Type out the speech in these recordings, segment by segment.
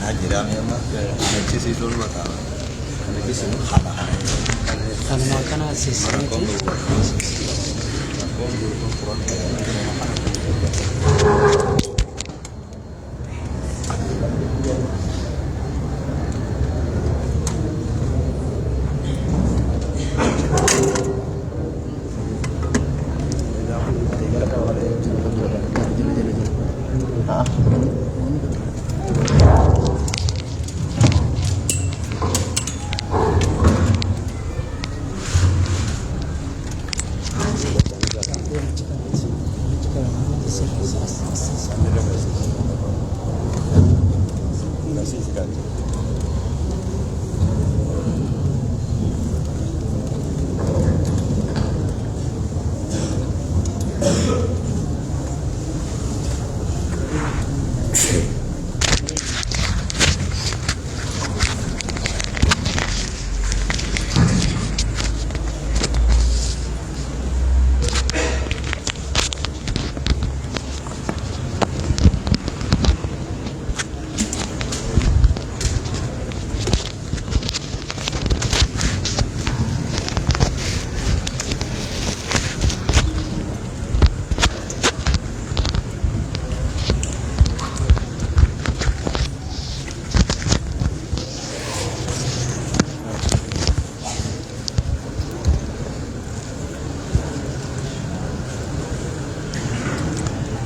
Kana jira amma achisiisuun mataa. Kana kana. Kanuma kana sisseeti.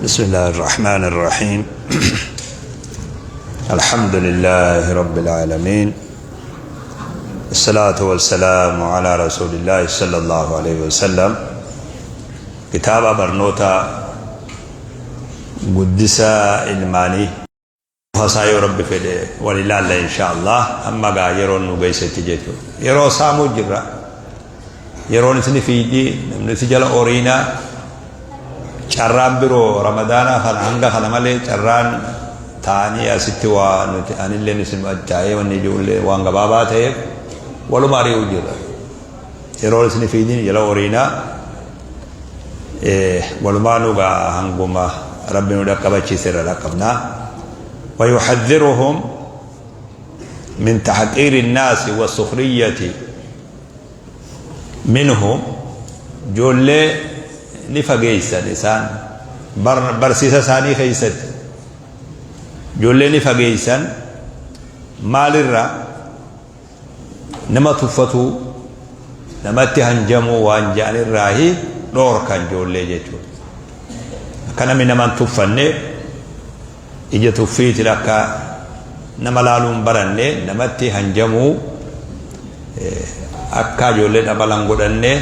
بسم الله الرحمن الرحيم الحمد لله رب العالمين الصلاة والسلام على رسول الله صلى الله عليه وسلم كتاب برنوتا قدسة الماني فسايو ربي في ولله الله إن شاء الله أما قا يرون نقيسة جيتو يرو سامو جرا يرون سني في دي نسجل أورينا carraan biroo ramadaanaa kana hanga kana malee carraan ta'anii asitti waa nuti anillee isin taa'ee wanni ijoollee waan gabaabaa ta'eef waluma ari'uu jirra. Yeroo isin fiidin jala horiinaa walumaa nugaa hanguma rabbi nu dhaqqabachiise irra dhaqqabnaa. ويحذرهم من تحقير الناس والسخرية منهم joollee ni fageessan isaan barsiisa isaanii keessatti joollee ni fageessan maalirra nama tuffatuu namatti hanjamuu waan ja'anirraahi dhoorkan joollee jechuudha. Akka namni nama hin tuffanne ija tuffiitiin akka nama laaluun baranne namatti hanjamuu akka ijoolleen abalan godhanne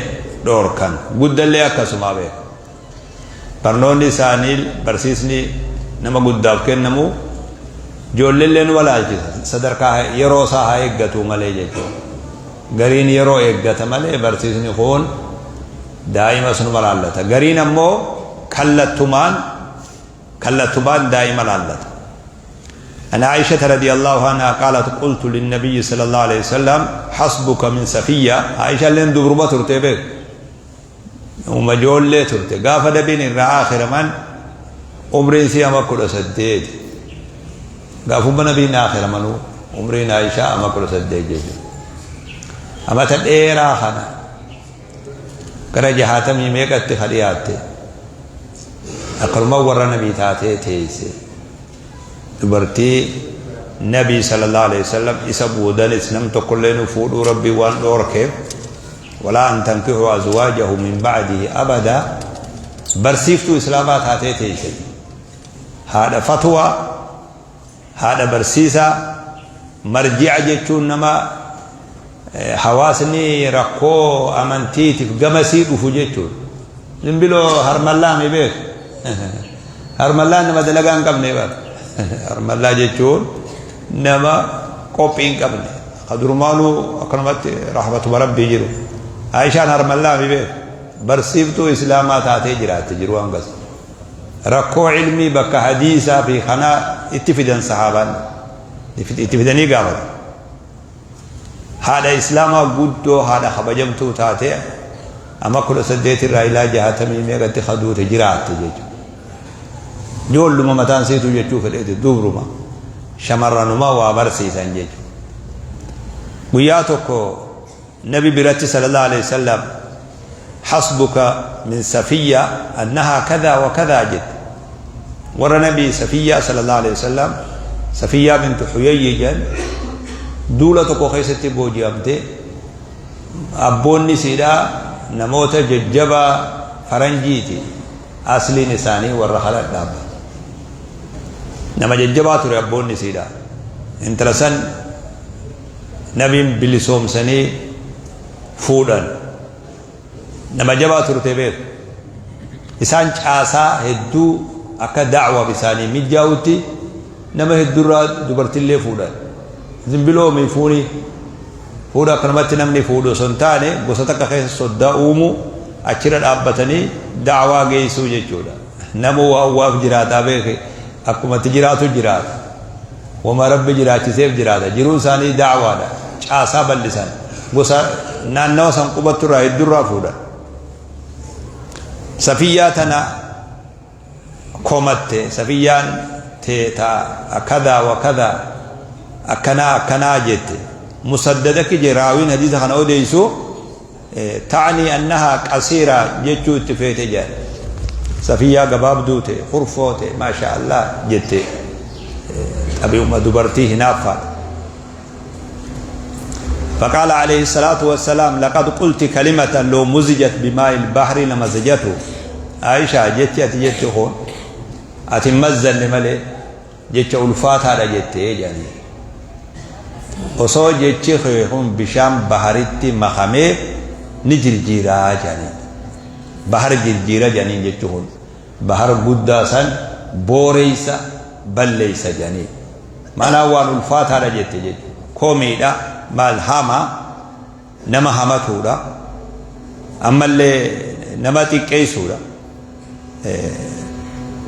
dhoorkan guddallee akkasumaa beeku. Barnoonni isaanii barsiisni nama guddaaf kennamu ijoolleellee nu walaalchisa sadarkaa yeroo isaa haa eeggatu malee jechuudha. Gariin yeroo eeggata malee barsiisni kun daa'ima sunuma laallata. Gariin ammoo kallattumaan kallattumaan daa'ima laallata. عن عائشة رضي الله عنها قالت قلت للنبي صلى الله عليه وسلم حسبك من سفية عائشة لين دبرما ترتي وما جول ترتي قاف دبين آخر من عمرين سي أما كل سديد قافوا نبينا آخر من عمرين عائشة أما كل سديد أما تديرا خنا كره جهاتمي ميقت خلياتي أقل ما ورا نبي تاتي تيسي dubartii nabii sallallahu alaihi wasallam isa boodanis nam tokkollee nu fuudhuu rabbii waan dhoorkeef walaa an tankihu azwaajahu min ba'dihi abada barsiiftuu islaamaa taatee teesse haadha fatwaa haadha barsiisaa marji'a jechuun nama hawaasni rakkoo amantiitiif gamasii dhufu jechuudha. Zimbiloo harmallaa mi beeku harmallaan nama dalagaa hin qabne bara harmallaa jechuun nama qophii hin qabne ka durumaanuu akkanumatti rahmatuma rabbii jiru Aishaan harmallaa mi beeku barsiiftuu islaamaa taatee jiraatte jiru hangas rakkoo ilmii bakka hadiisaa fi kanaa itti fidan sahaabaan itti fidanii gaafatan haadha islaamaa guddoo haadha kabajamtuu taatee amma 18 irraa ilaa 60 meeqatti kaduute jiraatte jechuudha. Ijoolluma mataan siitu jechuu fedheeti dubruma. Shamarranuma waa barsiisan jechuudha. Guyyaa tokko nabi biratti sallallahu alaihi wasallam hasbuka min Safiyya annahaa kadhaa wa kadhaa jette. Warra nabi Safiyyaa sallallahu alaihi wasallam, Safiyyaa bintu Huyayyi jedhan, duula tokko keessatti booji'amte. Abboonni isiidhaa namoota jajjabaa faranjiiti, asliin isaanii warra harar dhaabbata. Nama jajjabaa ture abboonni isiidhaa. Intala san nabiin bilisoomsanii fuudhan. Nama jabaa turte beeku. Isaan caasaa hedduu akka da'waaf isaanii mijaa'utti nama hedduurraa dubartillee fuudhan. Zimbiloomi fuuni fuudha akkanumatti namni fuudhu osoo hin taane, gosa takka keessa soddaa uumuu, achirra dhaabbatanii da'waa geessuu jechuudha. Namuu waan waaf jiraataa beeke, akkumatti jiraatu jiraata. Wama Rabbi jiraachiseef jiraata. Jiruun isaanii da'waadha. Caasaa bal'isan. Gosa naannawa san qubattu irraa hedduurraa fuudhan. Safiyyaa tana komatte. Safiyyaan teeta kadaa wa kadaa, akkanaa akkanaa jette. Musaddada kije raawiin hadiisa kana odeessu ta'anii annahaa qasiira jechuu itti feete jedhan. Safiyyaa gabaabduu ta'e, kurfoo ta'e, maasha Allah jette, xabi'uma dubartii hinaaffaadha. فقال عليه الصلاة والسلام: لقد قلت كلمة لو مزجت بماء البحر لمزجته. عائشة jechi ati jette kun ati mazzanne malee jecha ulfaataadha jettee jedhanii, osoo jechi kun bishaan baharitti makamee ni jirjiiraa jedhanii, bahar jirjiira jedhanii, jechi kun bahar guddaa san booreeysa, balleeysa jedhanii. Maanaa waan ulfaataadha jette jechuudha. Komiidha, maal hama nama hamatuudha, ammallee nama xiqqeessuudha.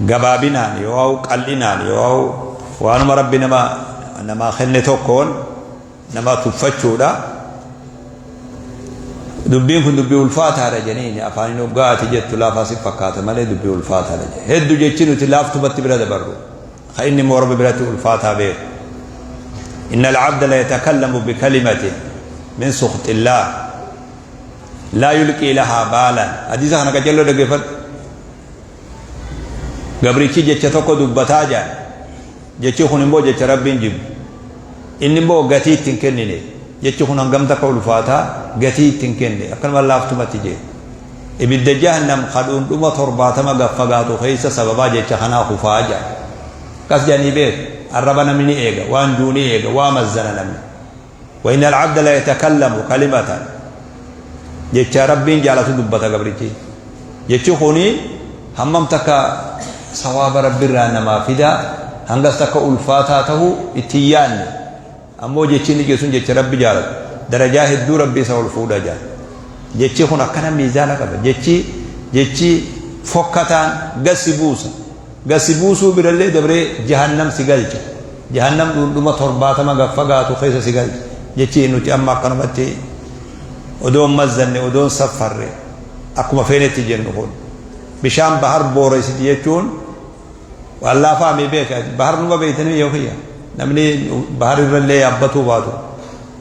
Gabaabinaan yoo qal'inaan yoo waanuma Rabbi nama namaa kenne tokkoon nama tuffachuudha. Dubbiin kun dubbii ulfaataadha jedhanii, afaaniin hoggaati jettu laafaa si fakkaata malee dubbii ulfaataadha jedhe. Hedduu jechi nuti laaftumatti bira dabarru ka inni immoo Rabbi biratti ulfaataa beeku. إن العبد ليتكلم بكلمة من سخط الله لا يلقي لها بالا. Hadiisa kana qajeeloo dhaggeeffadhu. Gabrichi jecha tokko dubbataa jaan, jechi kun immoo jecha Rabbiin jibbu, inni immoo gatii ittiin kennine. Jechi kun hangam takka ulfaataa, gatii ittiin kenne, akkanuma laaftumatti jee, ibidda jahannam kadhuundhuma 70 gaffagaatu keessa sababaa jecha kanaa kufaa jaan. Akkas jedhanii beeku. Arraba namni ni eega, waan juu ni eega, waa mazzana namni. وإن العبد ليتكلم كلمة, jecha Rabbiin jaalatu dubbata gabrichi, jechi kuni hammam takka sawaaba Rabbiirraa namaa fida, hangas takka ulfaataa ta'uu ittiin yaanne. Ammoo jechi inni sun jecha Rabbi jaalatu, darajaa hedduu Rabbi isa ol fuudha jaa. Jechi kun akkana miizaana qaba. Jechi fokkataan gasi buusa, gasi buusuu birallee dabree jahannam si galcha, jahannam dhundhuma 70 gaffagaatu keessa si galcha. Jechi nuti amma akkanumatti odoon mazzanne, odoon saffarre, akkuma feenetti jennu kun bishaan bahar booreessiti jechuun waan laafaa mi beeka. Bahar numa beeytanii yoo kiyya, namni bahar irrallee yaabbatuu baatu,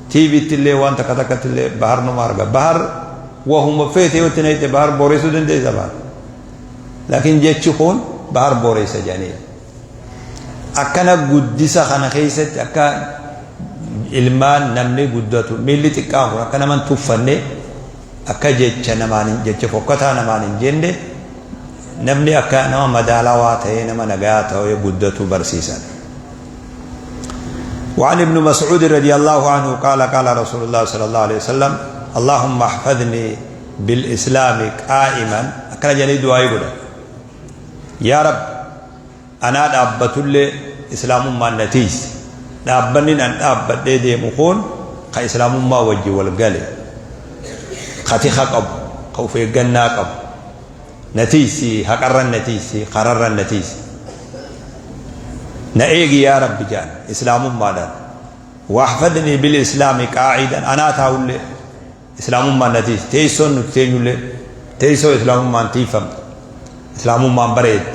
TVtti illee waan takka takkatti illee bahar numa arga. Bahar wahuma feete yoo itti naqxe bahar booreessuu dandeessa bahar, laakiin jechi kun bahar booreessa jedhanii. Akkana guddisa kana keessatti akka ilmaan namni guddatu, miilli xiqqaan kun akka naman tuffanne, akka jecha namaan, jecha fokkataa namaan hin jenne, namni akka nama madaalawaa ta'ee, nama nagaa ta'ee guddatu barsiisan. وعن ابن مسعود رضي الله عنه قال: قال رسول الله صلى الله عليه وسلم: اللهم احفظني بالإسلام قائما. أكلا جاني دعاء يقول: يا رب أنا dhaabbatullee islaamummaan na tiisi, dhaabbanni an dhaabbadhee deemu kun ka islaamummaa wajji wal gale, ka tika qabu, ka uf eeggannaa qabu na tiisi, haqarran na tiisi, kararran na tiisi, na eegi yaa Rabbi jaan islaamummaadhaan. واحفظني بالإسلام قاعدا, anaa taa'ullee islaamummaan na tiisi. Teessoon nuti teenyullee teessoo islaamummaan tiifamte, islaamummaan bareedde,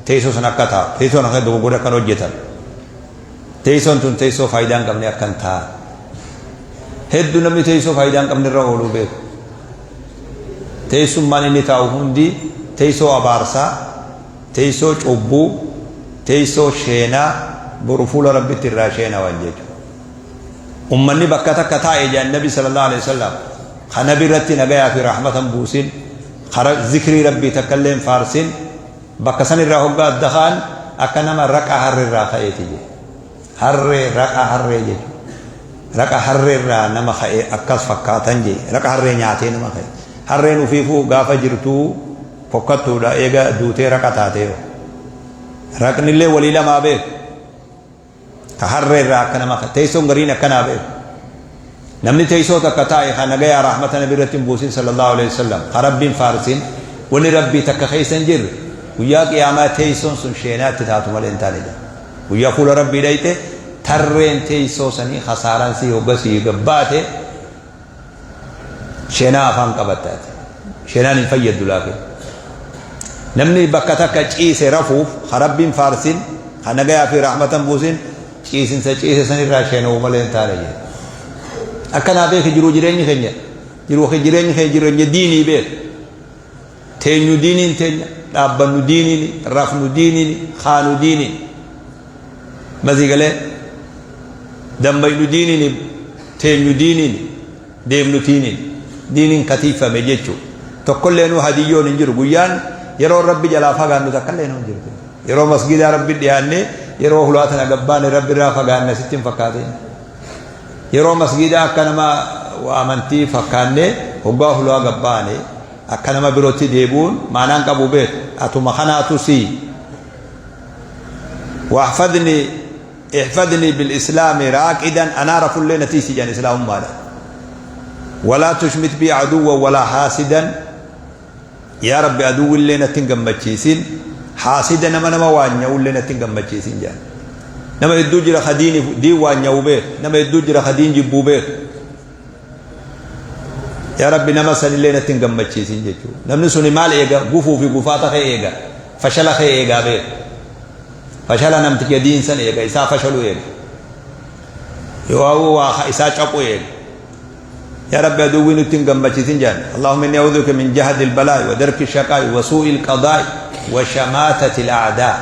teessoo san akka taa'u, teessoon akka dogoggora akkan hojjetan. Teessoon tun teessoo faayidaa hin qabne akkan ta'a. Hedduu namni teessoo faayidaa hin qabne irra ooluu beeku. Teessummaan inni taa'u hundi teessoo abaarsaa, teessoo cubbuu, teessoo sheenaa boru fuula Rabbitti irraa sheenawan jechuudha. Ummanni bakka takka taa'e jedhan Nabi sallallahu alaihi wasallam ka Nabi irratti nagayaa fi rahmata hin buusin, ka zikrii Rabbii takka illee hin faarsin, bakka san irraa hoggaa adda ka'an akka nama raqa harre irraa ka'eeti jedhe. Harree raqa harree jechuudha. Raqa harree irraa nama ka'e akkas fakkaatan jedhe. Raqa harree nyaatee nama ka'e. Harreen ufiifuu gaafa jirtuu fokkattuudha eega duutee raqa taatee. Raqnillee walii lamaa beeku. Ka harree irraa akka nama teessoon gariin akkanaa beeku. Namni teessoo takka taa'e ka nagayaa rahmata nabi irratti hin buusin sallallahu alaihi wasallam ka Rabbiin faarsin wanni Rabbii takka keessa hin jirre guyyaa qiyaamaa teessoon sun sheenaatti taatu malee hin taane jedha. Guyyaa fuula Rabbii dhayxe tarreen teessoo sanii kasaaraan sii hogga sii gabbaate sheenaa afaan qabattaati. Sheenaan hin fayyaddu laakiin. Namni bakka takka ciise rafuuf ka Rabbiin faarsin ka nagayaa fi rahmata hin buusin ciisinsa ciise sanirraa sheena'uu malee hin taane jedhe. Akkanaa beeki jiruu jireenyi keenya jiruu jireenyi keenya jireenya diinii beeki. Teenyu diiniin teenya, dhaabbannu diiniini, rafnu diiniini, kaanu diiniini. Masii galee dammaynu diiniini, teenyu diiniini, deemnu diiniini. Diiniin katiifame jechuudha. Tokkollee nuu hadiyyoon hin jiru. Guyyaan yeroo Rabbi jalaa fagaannu takkallee nuu hin jirtu. Yeroo masgiidaa Rabbi dhiyaannee yeroo hulaa tana gabbaane Rabbi irraa fagaanne sitti hin fakkaatin. Yeroo masgiidaa akka nama amantii fakkaannee hoggaa hulaa gabbaane akka nama birootti deebi'uun maanaan qabu beeku. Atuma kanaatu sii. Wahfadni ihfadni bil islaami raaqidan anaa rafullee na tiisi jedhan islaamummaadha. Walaa tushmit bii aduwwa walaa haasidan. Yaa Rabbi aduwwillee natti hin gammachiisin, haasida nama nama waanya'ullee natti hin gammachiisin jedhan. Nama hedduu jira ka diin waanya'u beeku, nama hedduu jira ka diin jibbuu beeku. Yaa Rabbi nama sanillee natti hin gammachiisin jechuudha. Namni suni maal eega? Gufuu fi gufaata kee eega. Fashala kee eegaa beeku. Fashala namticha diin san eega, isaa fashalu eega. Yoo waa isaa caphu eega. Yaa Rabbi aduwwii nutti hin gammachiisin jedhan. Allahumma inni a'udhu bika min jahdi al-balaa'i wa darki shaqaa'i wa suu'i al-qadaa'i wa shamaatati al-a'daa.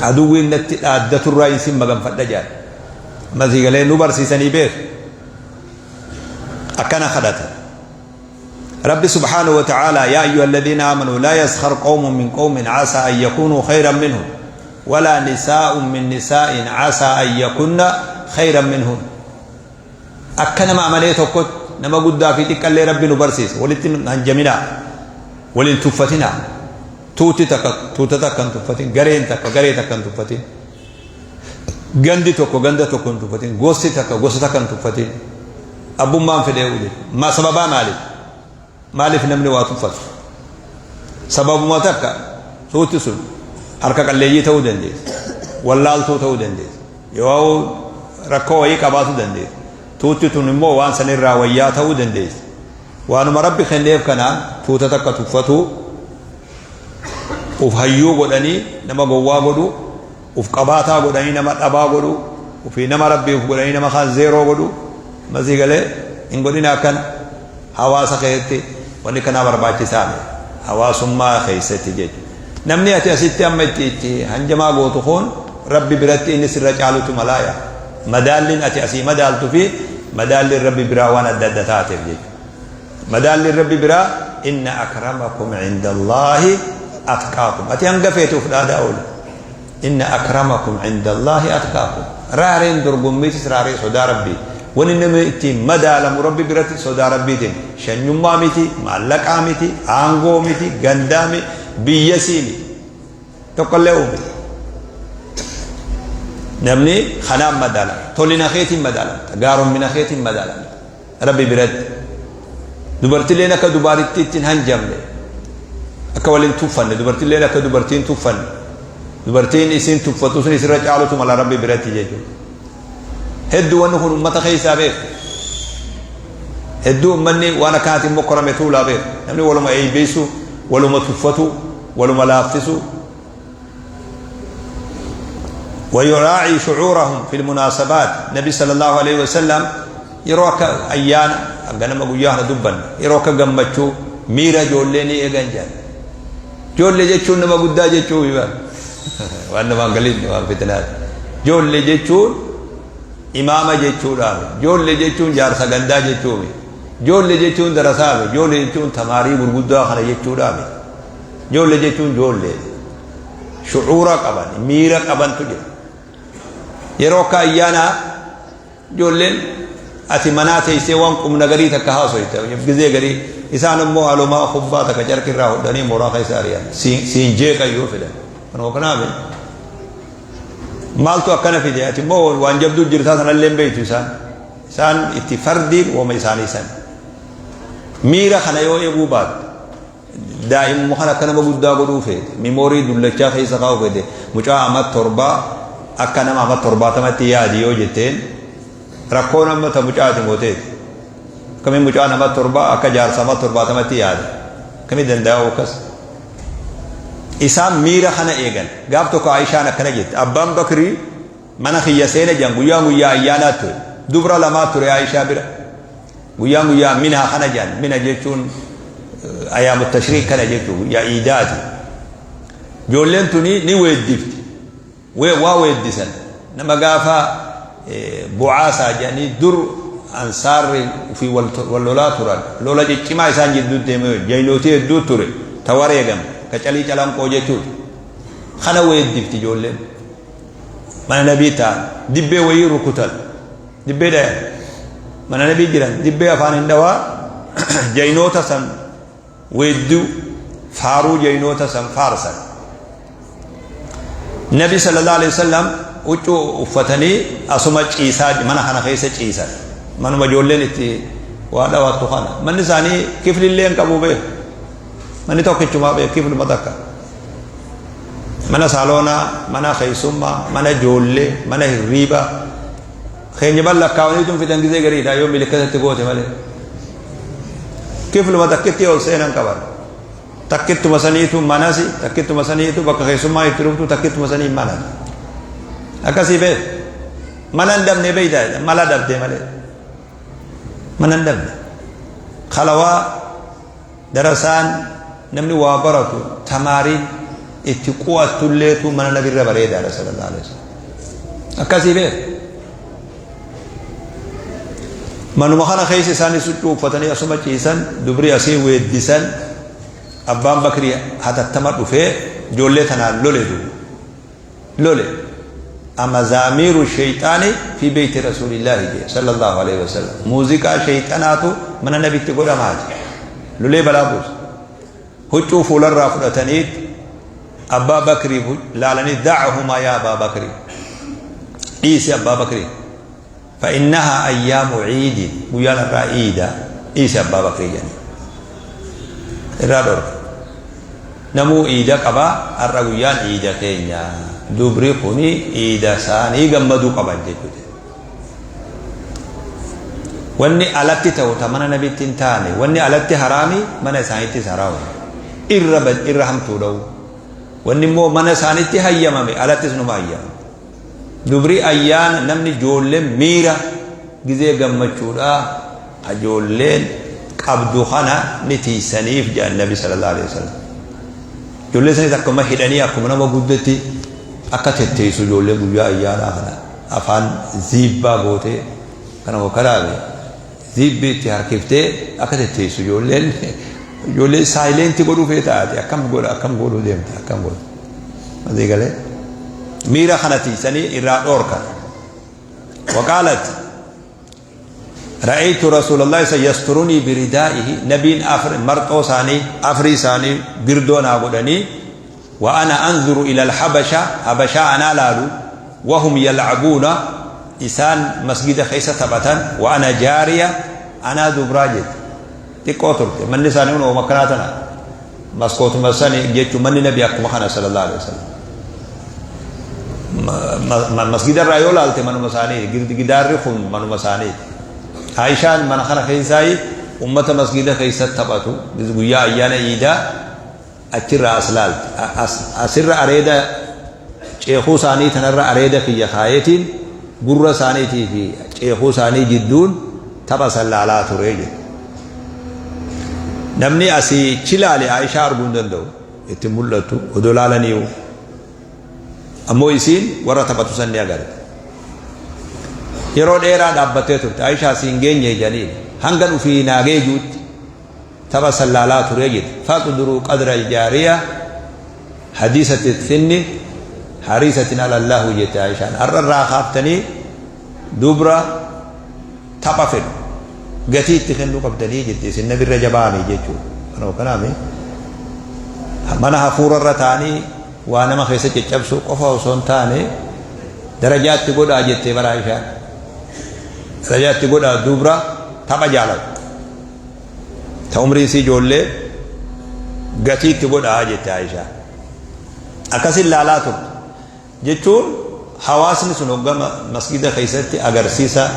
Aduwwiin natti dhaaddaturraa isin maganfadha jedhan. Masii galee nu barsiisanii beeku. Akkana kadhatan. Rabbi subhaanahu wa ta'ala yaa ayyuha alladhiina aamanuu laa yaskhar qawmun min qawmin asaa an yakunuu khayran minhum walaa nisaa'un min nisaa'in asaa an yakunna khayran minhun. Akka nama amanee tokkotti nama guddaa fi xiqqallee Rabbi nu barsiisa. Walitti hin hanjaminaa. Wal hin tuffatinaa. Tuuti takka tuuta takka hin tuffatin. Gareen takka garee takka hin tuffatin. Gandi tokko ganda tokko hin tuffatin. Gosti takka gosa takka hin tuffatin. Abbummaan fedhee jechuudha. Ma sababaa maaliif? Maaliif namni waa tuffata? Sababuma takka tuuti sun harka qalleeyyii ta'uu dandeessi. Wallaaltuu ta'uu dandeessi. Yoo rakkoo wayii qabaatu dandeessi. Tuuti tun immoo waan sanirraa wayyaa ta'uu dandeessi. Waanuma Rabbi kenneef kanaan tuuta takka tuffatuu uf hayyuu godhanii nama gowwaa godhuu uf qabaataa godhanii nama dhabaa godhuu ufii nama Rabbii uf godhanii nama kaan zeeroo godhuu masii galee hin godhina akkana hawaasa keessatti wanni kanaa barbaachisaa miti hawaasummaa keessatti jechuudha. Namni ati asitti amma itti itti hanjamaa gootu kun Rabbi biratti inni sirra caalutu malaaya. Madaalliin ati asii madaaltu fi madaalliin Rabbi biraa waan adda adda taateef jechuudha. Madaalliin Rabbi biraa inna akramakum indallaahi atqaakum. Ati hanga feete uf dhaadaa ooli. Inna akramakum indallaahi atqaakum. Raareen dorgommiitis raaree sodaa Rabbii. Wani namni ittiin madaalamu Rabbi biratti sodaa Rabbiitiin. Shanyummaa miti, maallaqaa miti, aangoo miti, gandaa miti, biyyasii miti. Tokkollee uume. Namni kanaan madaalama. Tolina keetiin madaalamta. Gaarommina keetiin madaalamta. Rabbi biratti. Dubartilleen akka dubaarittiitti hin hanjamne. Akka waliin tuffanne. Dubartilleen akka dubartiin tuffanne. Dubartiin isiin tuffatu sun isirra caalutu mala Rabbi biratti jechuudha. Hedduu wanni kun ummata keessaa beeku. Hedduu ummanni waan akkanaatiin mokkorame tuulaa beeku. Namni waluma eeybeessu, waluma tuffatu, waluma laaffisu. ويراعي شعورهم في المناسبات. نبي صلى الله عليه وسلم yeroo akka ayyaana ganama guyyaa kana dubbanne, yeroo akka gammachuu miira ijoollee ni eegan jedhan. Ijoollee jechuun nama guddaa jechuu waan namaan galin, waan fitinaati. Ijoollee jechuun imaama jechuudhaaf, ijoollee jechuun jaarsa gandaa jechuumi, ijoollee jechuun darasaami, ijoollee jechuun tamaarii gurguddaa kana jechuudhaaf. Ijoollee jechuun ijoollee shucuura qaban, miira qabantu jira. Yeroo akka ayyaanaa ijoolleen ati manaa teessee waan qubna garii takka haasoyte gizee garii, isaan immoo alumaa kubbaa takka carqirraa hodhanii mooraa keessa ari'an, siin jeeqan yoo fidan. Kanuma kanaaf maaltu akkana fide? Ati immoo waan jabduu jirtaa sanallee hin beektu. Isaan itti fardiin wooma isaanii san miira kana yoo eeguu baattu, daa'imuma kana akka nama guddaa godhuu feete, memory dullachaa keessa kaa'uu feete, mucaa amma 7 akka nama amma 70tti yaadi yoo jetteen, rakkoon amma ta mucaati mooteeti. Akkamiin mucaa nama 7 akka jaarsa amma 70tti yaada? Akkamii danda'u akkas? Isaan miira kana eegan. Gaaf tokko Aishaan akkana jette: abbaan Bakrii mana kiyya seene jedhan. Guyyaan guyyaa ayyaanaa ture, dubra lamaa ture Aishaa bira. Guyyaan guyyaa minaa kana jedhan. Mina jechuun أيام التشريق kana jechuun guyyaa iidaati. Ijoolleen tuni ni weeddifti, waa weeddisan. Nama gaafa bu'aasaa jedhanii dur ansaarri fi wal lolaa turan, lola ciccimaa isaan jidduu deeme, jaynootii hedduu ture ta wareegame ka calii calanqoo jechuudha. Kana weeddifti ijoolleen. Mana nabii ta'an dibbee wayii rukutan, dibbee dhayan. Mana nabii jiran dibbee afaan hin dhawaa, jaynoota san weedduu, faaruu jaynoota san faarsan. Nabi صلى الله عليه وسلم huccuu uffatanii asuma ciisaa, mana kana keessa ciisan. Manuma ijoolleen itti waa dhawattu kana. Manni isaanii kiflillee hin qabu beeku. Manni tokkichumaa beeku, kifluma takka. Mana saaloonaa, mana keessummaa, mana ijoollee, mana hirriibaa. Keenya ban lakkaawaniitu fitan gizee gariidha yoo milikkatatti goote malee. Kifluma takkitti ol seenan qaban. Takkittuma saniitu manasi, takkittuma saniitu bakka keessummaa itti dhuftu, takkittuma sanii mana. Akkasii beek. Mana hin dhabne beeyta, mala dhabde malee. Mana hin dhabne. Khalawaa darasaan namni waa baratu, tamaariin itti qu'attulleetu mana nabirra bareedaadha صلى الله عليه وسلم. Akkasii beek. Manuma kana keessa isaanis huccuu uffatanii asuma ciisan, dubri asii weeddisan. Abbaan Bakrii hatattama dhufee ijoollee tanaan lole duuba. Lole. أمزامير الشيطان في بيت رسول الله jee صلى الله عليه وسلم. Muuziqaa shayxanaatu mana nabitti godhamaati. Lolee balaa buusa. Huccuu fuularraa fudhatanii abbaa Bakrii laalanii, دعهما يا أبا بكر, dhiisi abbaa Bakrii. فإنها أيام عيد, guyyaan irraa iida, dhiisi abbaa Bakrii jedhanii. Irraa dhorka. Namuu iida qabaa, har'a guyyaan iida keenya. Dubri kuni iida isaanii gammaduu qaban jechuudha. Wanni alatti ta'u ta mana nabitti hin taane, wanni alatti haraami mana isaaniittis haraama. Irra irra hamtuu dha'u. Wanni immoo mana isaanitti hayyamame alattis numa hayyamame. Dubri ayyaana namni ijoolleen miira gizee gammachuudhaa ijoolleen qabdu kana ni tiisaniif jedhan nabi صلى الله عليه وسلم. Ijoollee sanis akkuma hidhanii akkuma nama guddatti akka tetteessu, ijoollee guyyaa ayyaanaa kana afaan ziibbaa gootee kana karaabe ziibbii itti harkiftee akka tetteessu, ijoolleen silent godhuu fee taate. Akkam godha, akkam godhuu deemta, akkam godhu asii galee miira kana tiisanii irraa dhoorkan. وقالت: رأيت رسول الله يسترني بردائه, نبين أفر مرطو ساني أفري ساني قردونا قدني, وأنا أنظر إلى الحبشة, حبشة أنا لالو, وهم يلعبون, إسان مسجد خيسة تبتا, وأنا جارية, أنا دبراجت xiqqoo turte. Manni isaanii kun makkanaa tana maskootuma sani jechuun manni nabi akkuma kana صلى الله عليه وسلم. Masgida irraa yoo laalte manuma isaanii, gidaarri kun manuma isaaniiti. Aishaan mana kana keessaayi ummata masgida keessatti taphatu guyyaa ayyaana iidaa achirraa as laalte, asirra areeda. Ceekuu isaanii tanarra areeda kiyya kaayetiin gurra isaaniitii fi ceekuu isaanii jidduun tapha san laalaa ture jedhe. Namni asii chi laale Aishaa arguu hin danda'u. Itti mul'attu odoo laalaniiyu. Ammoo isiin warra taphatu san ni agarte. Yeroo dheeraa dhaabbattee turte. Aishaa siin geenye jedhaniin. Hangan ufii naa geejuutti tapha san laalaa ture jette. Faqduruu qadra aljaariya hadiisati sinni hariisatin alallahu jette Aishaan. Har'a irraa kaaftanii dubra tapha fedhu gatii itti kennuu qabdanii jette isin nabirra jabaami jechuudha. Kanuma kanaami mana hafuura irra taa'anii waa nama keessa caccabsuu qofa osoo hin taane darajaa itti godhaa jettee bara Aishaan. Darajaa itti godhaa dubra tapha jaalatu. Ta umriin isii ijoollee gatii itti godhaa jette Aishaan. Akkasin laalaa turte. Jechuun hawaasni sun hogga masgida keessatti agarsiisa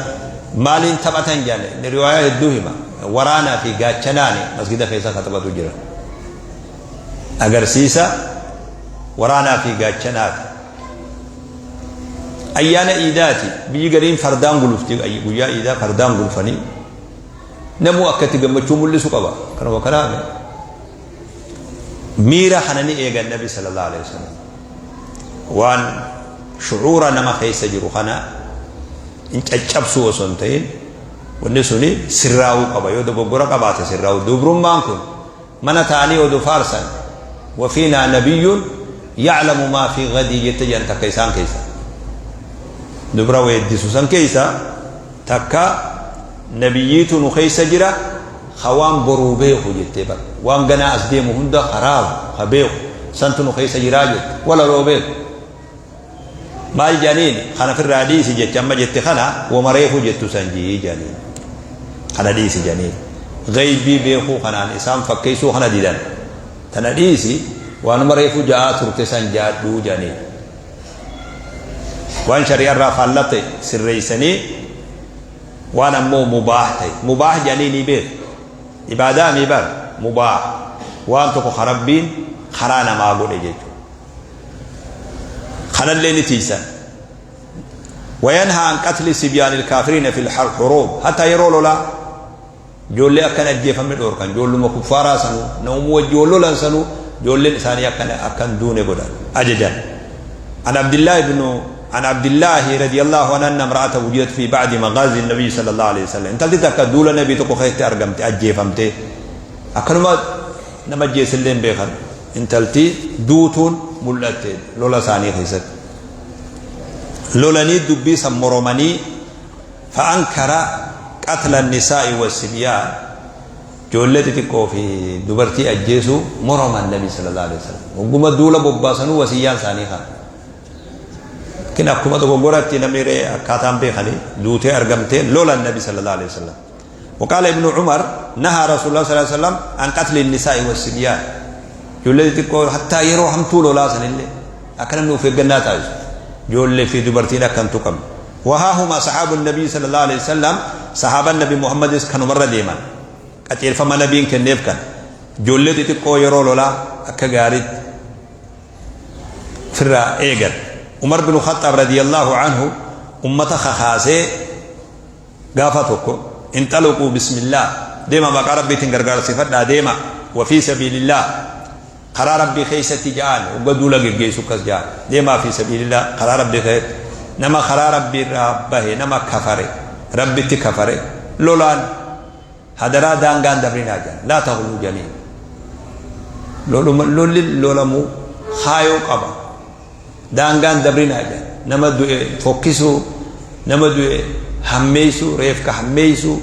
maaliin taphatan jedhan inni riwaayaa hedduu hima. Waraanaa fi gaachanaani masgida keessa ka taphatu jira. Agarsiisa waraanaa fi gaachanaati. Ayyaana iidaati. Biyyi gariin fardaan gulufti. Guyyaa iidaa fardaan gulfanii namuu akka itti gammachuu mul'isu qaba. Kanuma kanaaf miira kana ni eegan Nabi sallallahu alaihi wasallam. Waan shucuura nama keessa jiru kana hin caccabsuu osoo hin ta'in wanni suni sirraa'uu qaba. Yoo dogoggora qabaate sirraa'uu. Dubrummaan kun mana ta'anii oduu faarsan wafiinaa nabiyyuun ya'lamu maa fi gadii jette jedhan takka isaan keessa. Dubra weeddisu san keessa takka nabiyyiitu nu keessa jira ka waan boruu beeku jettee bar waan ganaa as deemu hunda ka raagu ka beeku santu nu keessa jiraa jette walaloo beeku maal jedhaniin kana firraa dhiisi jecha amma jette kana wama reefu jettu san jii jedhaniin kana dhiisi jedhaniin gaybii beekuu kanaan isaan fakkeessuu kana didan tana dhiisi waanuma reefu ja'aa turte san jaadhuu jedhaniin waan shari'arraa faallaa ta'e sirreessanii waan ammoo mubaah ta'e mubaah jedhanii ni beeku ibaadaa mii bar mubaah waan tokko ka rabbiin karaa namaa godhe jechuudha kanallee ni tiisan wayanhaa an qatli sibyaanil kaafiriina fil huruub hatta yeroo lolaa Ijoollee akka hin ajjeefamne dhoorkan. Ijoolluma kuffaaraa sanuu, namuma wajji wal lolan sanuu ijoolleen isaanii akka akka hin duune godhan, ajajan. An Abdillaahi ibnu An Abdillaahi radiyallaahu anhu anna imra'atan wujidat fi ba'di maghaazi nabiyyi sallallahu alaihi wasallam. Intalti takka duula nabii tokko keessatti argamte ajjeefamtee. Akkanuma nama ajjeesellee hin beekan. Intalti duutuun mul'atte lola isaanii keessatti. Lolanii dubbii san moromanii Fa'ankara qatla nisaa'i wassibyaan ijoollee xixiqqoo fi dubartii ajjeesuu moroman nabi sallallahu alaihi wasallam. Hogguma duula bobbaasanuu wasiyyaan isaanii kana. Lakin akkuma dogoggoratti namni ree akkaataan beekanii duutee argamtee lolan nabi sallallahu alaihi wasallam. وقال ابن عمر نهى رسول الله صلى الله عليه وسلم عن قتل النساء والصبيان ijoollee xixiqqoo hattaa yeroo hamtuu lolaa sanillee akka namni of eeggannaa taasisu ijoollee fi dubartiin akka hin tuqamne Wahaa hum asxaabu nabii sallallahu alaihi wasallam sahaabaan nabi Muhammadis kanumarra deeman qajeelfama nabiin kenneef kana ijoollee xixiqqoo yeroo lolaa akka gaariitti ofirraa eegan. Umar bin Khaxxaab radiyallahu anhu ummata kakaasee gaafa tokko inxaluquu bismillah deema maqaa rabbiitiin gargaarsifadhaa deema wa fi sabiilillah Karaa Rabbii keessatti ja'aan hogga duula geggeessu akkas ja'an deemaa fi sabiilillah karaa Rabbii keessatti nama karaa Rabbii irraa bahe nama kafare Rabbitti kafare lolaan hadaraa daangaan dabrinaa ja'an laa taghluu janiin loluma lolli lolamu kaayoo qaba daangaan dabrinaa ja'an nama du'e fokkisuu nama du'e hammeessuu reefka hammeessuu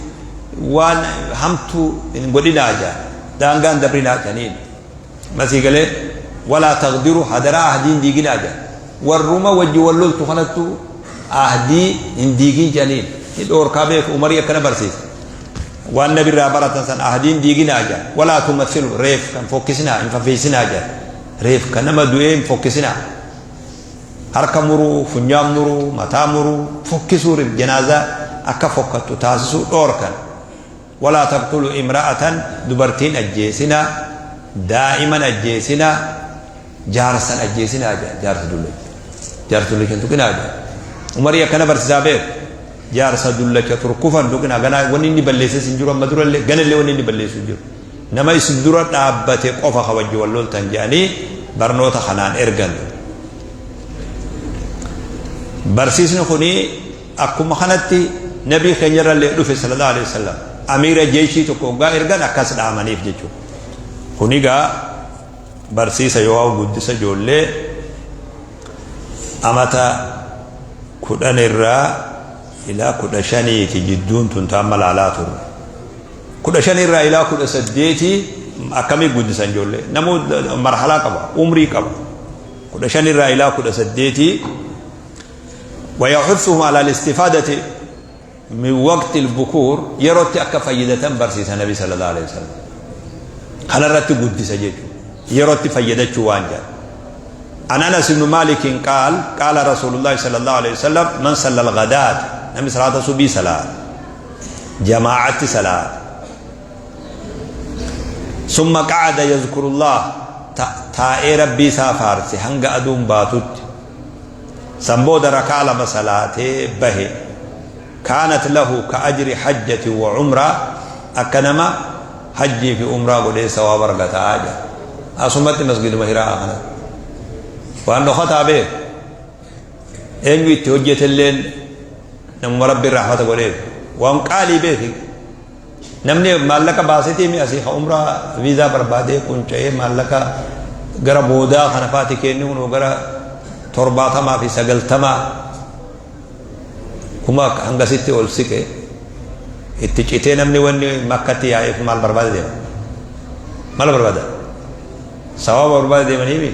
waan hamtuu hin godhinaa ja'an daangaan dabrinaa ja'aniin Masii galee walaa taqdiru hadaraa ahdii hin diiginaa jedhan. Warruma wajji wal loltu kanattu ahdii hin diigin jedhaniin. Ni dhoorkaa beeku umarii akkana barsiisa. Waan nabirraa baratan san ahdii hin diiginaa jedhan. Walaa tumathilu reef kan fokkisinaa hin fafeessinaa jedhan. Reef kan nama du'ee hin fokkisinaa. Harka muruu, funyaan muruu, mataa muruu, fokkisuu janaazaa akka fokkattu taasisuu dhoorkan. Walaa taqtulu imra'atan dubartiin ajjeesinaa, daa'iman ajjeesinaa, jaarsan ajjeesinaa jedhan jaarsa dullacha. Jaarsa dullacha hin tuqinaa jedha. Umarii akkana barsiisaa beeku. Jaarsa dullacha turkufa hin tuqinaa. Ganaa wanni inni balleesses hin jiru amma durallee ganallee wanni inni balleessu hin jiru. Nama isin dura dhaabbate qofa ka wajji wal loltan jedhanii barnoota kanaan ergan. Barsiisni kuni akkuma kanatti nabii keenyarrallee dhufe sallallahu alaihi wasallam. Amiira jeeshii tokko hoggaa ergan akkas dhaamaniif jechuudha. Kuni gaa barsiisa yoo guddisa ijoollee amata 10 irraa ilaa 15ti jidduun tun ta amma laalaa turre. 15 irraa ilaa 18 akkamii guddisan ijoollee? Namuu marhalaa qaba, umrii qaba. 15 irraa ilaa 18 ويحثهم على الاستفادة من وقت البكور yerootti akka fayyadatan barsiisa nabi sallallahu alaihi wasallam. Kanarratti guddisa jechuudha. Yerootti fayyadachuu waan jedhan. عن أنس بن مالك قال قال رسول الله صلى الله عليه وسلم من صلى الغداة نمي صلاة صبي صلاة جماعة صلاة ثم قعد يذكر الله taa'ee rabbii isaa faarse hanga aduun baatutti san booda rakaa lama salaatee bahe kaanat lahu ka ajri hajjati wa umraa akka nama hajjii fi umraa godhee sawaaba argataa jedha. Asumatti masgiduma hiraa kanatti waan dhokataa beeku eenyu itti hojjetelleen namuma rabbiin rahmata godheef waan qaalii beeki. Namni maallaqa baasetii mi asii ka umraa viizaa barbaadee qunca'ee maallaqa gara boodaa kana faati kenni kunoo gara 70 fi 90 kuma hangasitti ol siqe itti citee namni wanni makkatti yaa'eef maal barbaade deema? Maal barbaada? Sababa barbaade deemanii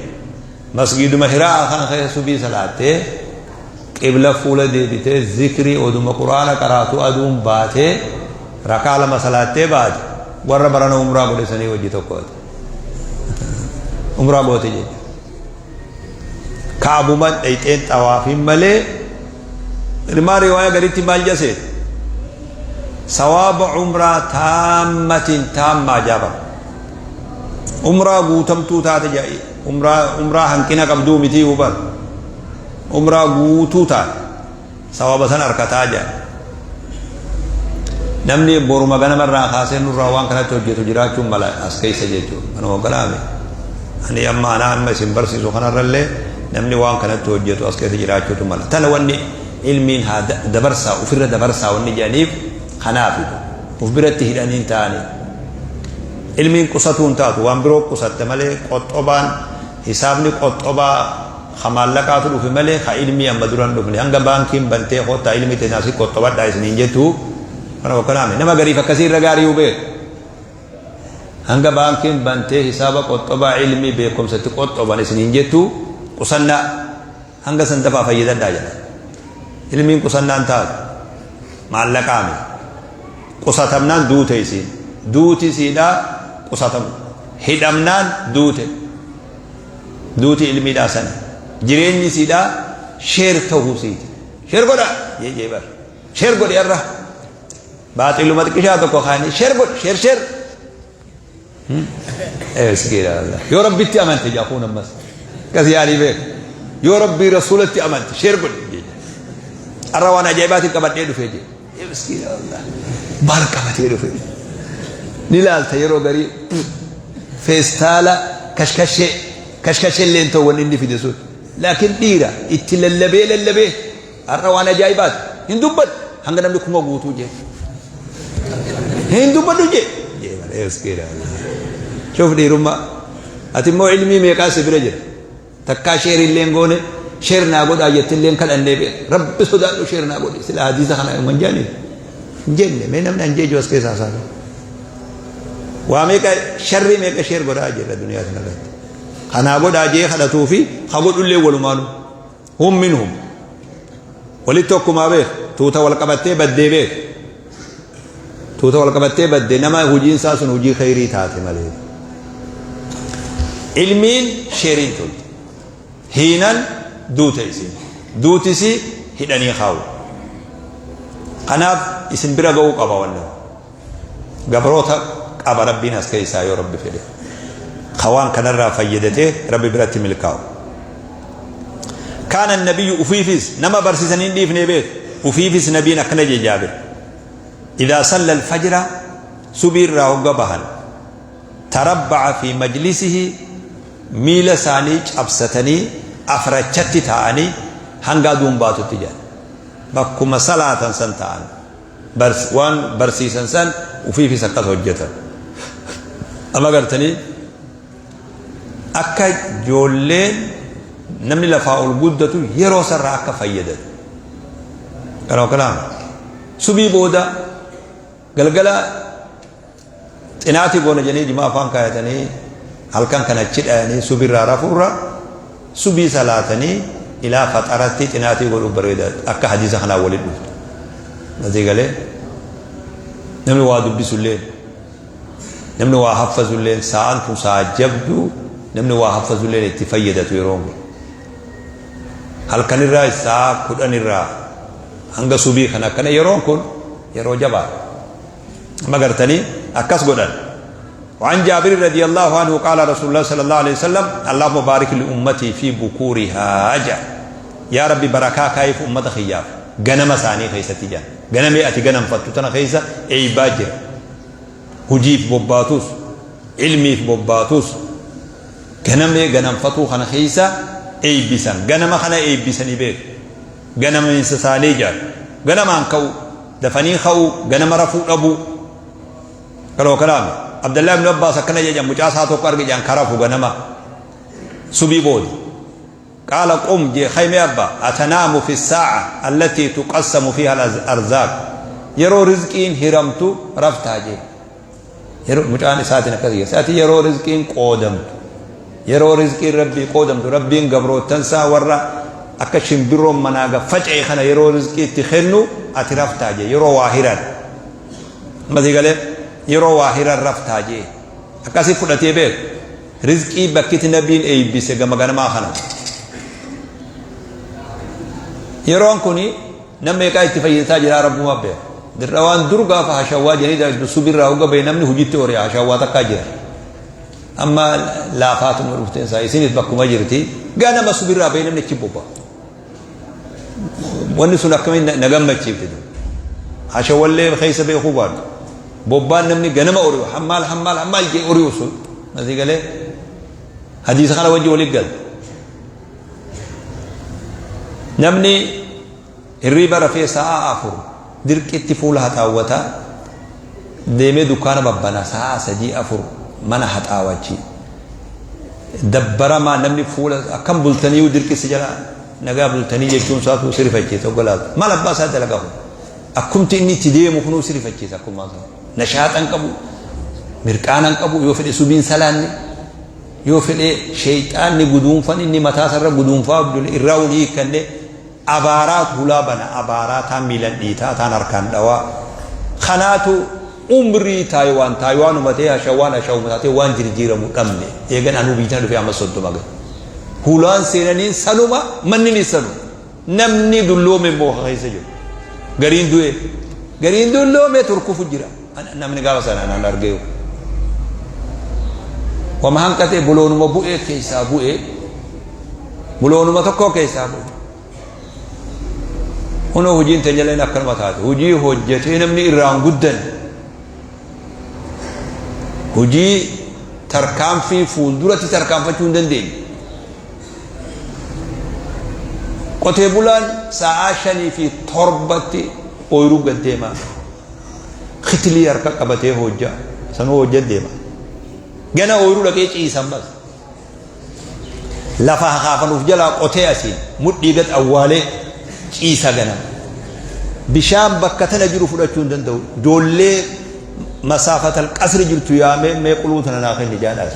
masgiiduma hiraa kana keessa subii salaattee qibla fuula deebitee zikrii oduma quraana qaraatu aduun baatee rakaa lama salaattee baate warra barana umraa godhe sanii wajji tokkooti. Umraa goote jechuudha. Kaabuman dhayxeen xawaafin malee ilmaa riwaaya gaditti maal jase sawaaba umraa taammatiin taammaa jaaba. Umraa guutamtuu taate ja'i umraa hanqina qabduu mitii hubar. Umraa guutuu taate sawaaba san arkataa jedhan. Namni boruma ganama irraa kaasee nurraa waan kanatti hojjetu jiraachuun mala as keessa jechuudha. Kanuma galaame. Ani amma anaa amma isin barsiisu kanarrallee namni waan kanatti hojjetu as keessa jiraachuutu mala. Tana wanni ilmiin haa dabarsaa ofirra dabarsaa wanni jedhaniif kanaafi. Of biratti hidhanii hin ta'anii. Ilmiin qusatuu hin taatu waan biroo qusatte malee qoxxobaan hisaabni qoxxobaa Ka maallaqaatu dhufe malee ka ilmii amma dura hin dhufne. Hanga baankiin bantee koottaa ilmii teessan asii qoxxobadhaa isiniin jettu kana hokkanaame. Nama gariif akkasii irra gaarii beeku. Hanga baankiin bantee hisaaba qoxxobaa ilmii beekumsa itti qoxxoban isiniin jettu qusannaa hanga san dafaa fayyadadhaa jedha. Ilmiin qusannaan taatu maallaqaame. Qusatamnaan duute isiin. Duuti isiidhaa qusatamu. Hidhamnaan duute. Duuti ilmiidhaa sana. Jireenyi isiidhaa sheer ta'uu isiiti. Sheer godha jee jee bar. Sheer godhi har'a. Baaxiluma xiqqishaa tokko kaanii sheer godhi sheer sheer. Miskiina wallah. Yoo rabbitti amante jaa kuun ammas. Akkas yaalii beeku. Yoo rabbii rasuulatti amante sheer godhi jee. Har'a waan ajaa'ibaatiin qabadhee dhufee jee. Miskiina wallah. Maal qabatee dhufe? Ni laalta yeroo garii feestaala kashkashee kashkashee illee hin ta'u wanni inni fide sun. Laakiin dhiira itti lallabee lallabee har'a waan ajaa'ibaati. Hin dubbadhu hanga namni kuma guutuu jee. Hin dubbadhu jee. Jee malee miskiina wallah. Shuuf dhiirummaa. Ati immoo ilmii meeqaa si bira jira. Takkaa share illee hin goone share naa godhaa jette illee hin kadhannee beektu. Rabbi sodaadhu share naa godhi. Sila hadiisa kana hin jaaniif. Hin jenne mee namni hanjeeju as keessaa isaa. Waa meeqa sharrii meeqa share godhaa jirra duniyaa kana irratti. Kanaa godhaa jee kadhatuu fi ka godhullee walumaanu. Hum minhum. Walitti tokkumaa beeku. Tuuta wal qabattee baddee beeku. Tuuta wal qabattee badde nama hojiin isaa sun hojii kheyrii taate malee. Ilmiin sheeriin tolti. Hiinan duute isiin. Duuti isii hidhanii kaa'u. Kanaaf isin bira ga'uu qaba wanni. Gabroota qaba rabbiin as keessaa yoo rabbi fedhe. Ka waan kanarraa fayyadatee rabbi biratti milkaa'u. Kaana nabiyyu ufiifis nama barsiisanii hin dhiifnee beeku. Ufiifis nabiin akkana jee Jaabir. Idaa salla alfajra subii irraa hogga bahan tarabba'a fi majlisihi miila isaanii cabsatanii afrachatti taa'anii hanga aduun baatutti jedhan. Bakkuma salaatan san taa'an. Waan barsiisan san ufiifis akkas hojjetan. Amma gartanii akka ijoolleen namni lafaa ol guddatu yeroo sarraa akka fayyadatu. Kanoo kanaaf subii booda galgala xinaatii goona jedhanii jimaa afaan kaayatanii halkan kana achi dhayanii subirraa rafuurra subii salaatanii ilaa faxaratti xinaatii godhuu bareeda akka hadiisa kanaan walitti dhuftu. Asii galee namni waa dubbisullee namni waa haffazulleen sa'aan tun sa'a jabduu namni waa haffazulleen itti fayyadatu yeroon kun. Halkanirraa sa'a 10 irraa hanga subii kana akkana yeroon kun yeroo jabaadha. Amma gartanii akkas godhan. وعن جابر رضي الله عنه قال رسول الله صلى الله عليه وسلم: اللهم بارك لأمتي في بكورها. جا يا ربي بركة كيف أمة خياف غنم ساني خيستي جان غنم أتي غنم فتوتنا خيسة أي باجر hujiif bobbaatus, ilmiif bobbaatus, ganamee ganamfatuu kana keessa eebbisan. Ganama kana eebbisanii beeku. Ganamiinsa isaanii jaalu, ganamaan ka'u, dafanii ka'u, ganama rafuu dhabuu. Kaloo kalaame Abdallah ibn Abbaas akkana jedhan: mucaa isaa tokko arge jedhan karafu ganama subii booda. قال: قم jee, خيمي أبا، أتنام في الساعة التي تقسم فيها الأرزاق؟ Yeroo rizqiin hiramtu raftaa jee. Yeroo mucaan isaatiin akkas jedhe, ati yeroo rizqiin qoodamtu, yeroo rizqiin Rabbii qoodamtu, Rabbiin gabroottansaa warra akka shimbirroon manaa faca'e kana yeroo rizqii itti kennu ati raftaa jee. Yeroo waa hiran masii galee, yeroo waa hiran raftaa jee. Akkasii fudhatee beeku. Rizqii bakkiti nabiin eebbise gama ganamaa kana. Yeroon kuni nama meeqaa itti fayyadataa jira, Rabbuma beeka. Dirra waan dur gaafa hashawwaa jedhanii subirraa hogga bahe namni hojiitti hori'a, hashawwaa takkaa jira. Amma laafaatuma dhufteen isaa isinis bakkuma jirti. Ganama subirraa bahe namni achi bobba'a. Wanni sun akkamiin na gammachiifte. Hashawwallee keessa beekuu baadhu. Bobbaan namni ganama ori'u hammaal hammaal hammaal jee ori'u sun asii galee hadiisa kana wajji walitti galte. Namni hirriiba rafee sa'a 4 dirqitti fuula haxaawwataa deemee dukkaana babbanaa sa'a 3, 4 mana haxaawachi. Dabbaramaa namni fuula akkam bultanii dirqisi jala nagaa bultanii jechuun isaatu si rifachiisa oggolaatu. Maal abbaa isaa dalagaa kun? Akkumti inni itti deemu kunuu si rifachiisa akkuma isaa. Nashaaxan qabu, mirqaanan qabu, yoo fedhe subiin salaanne, yoo fedhe sheeyxaanni guduunfan inni mataa isarra guduunfaa irraa wal hiikkanne abaaraatu hulaa bana, abaaraa taan miilan dhiitaa, taan harkaan dhawaa. Kanaatu umrii Taayiwaan Taayiwaanuma ta'ee, hashawaan hashawuma taatee waan jirjiiramu dhabne. Eegan anuu biyya dhufee amma 30 gahe. Hulaan seenaniin sanuma, manni sanuma. Namni dulloome immoo keessa jiru. Gariin du'e. Gariin dulloome turkufu jira. Namni gaafa sana naan argee. Wama hanqatee buloonuma bu'ee keessaa bu'ee, buloonuma tokko keessaa bu'e. Kunoo hojiin teenyaleen akkanuma taate. Hojii hojjetee namni irraan guddan. Hojii tarkaanfii fuulduratti tarkaanfachuu hin dandeenye. Qotee bulaan sa'aa 5 fi 7tti ooyiruu gad deema. Kitilii harka qabatee hojja. Sanuu hojja deema. Gana ooyiruu dhaqee ciisan bas. Lafa hakaafanuuf jalaa qotee asiin mudhii gad awwaalee ciisa ganama. Bishaan bakka tana jiru fudhachuu hin danda'u. Ijoollee masaafatal qasri jirtu yaamee mee quluu tana naa kenni jaadhaas.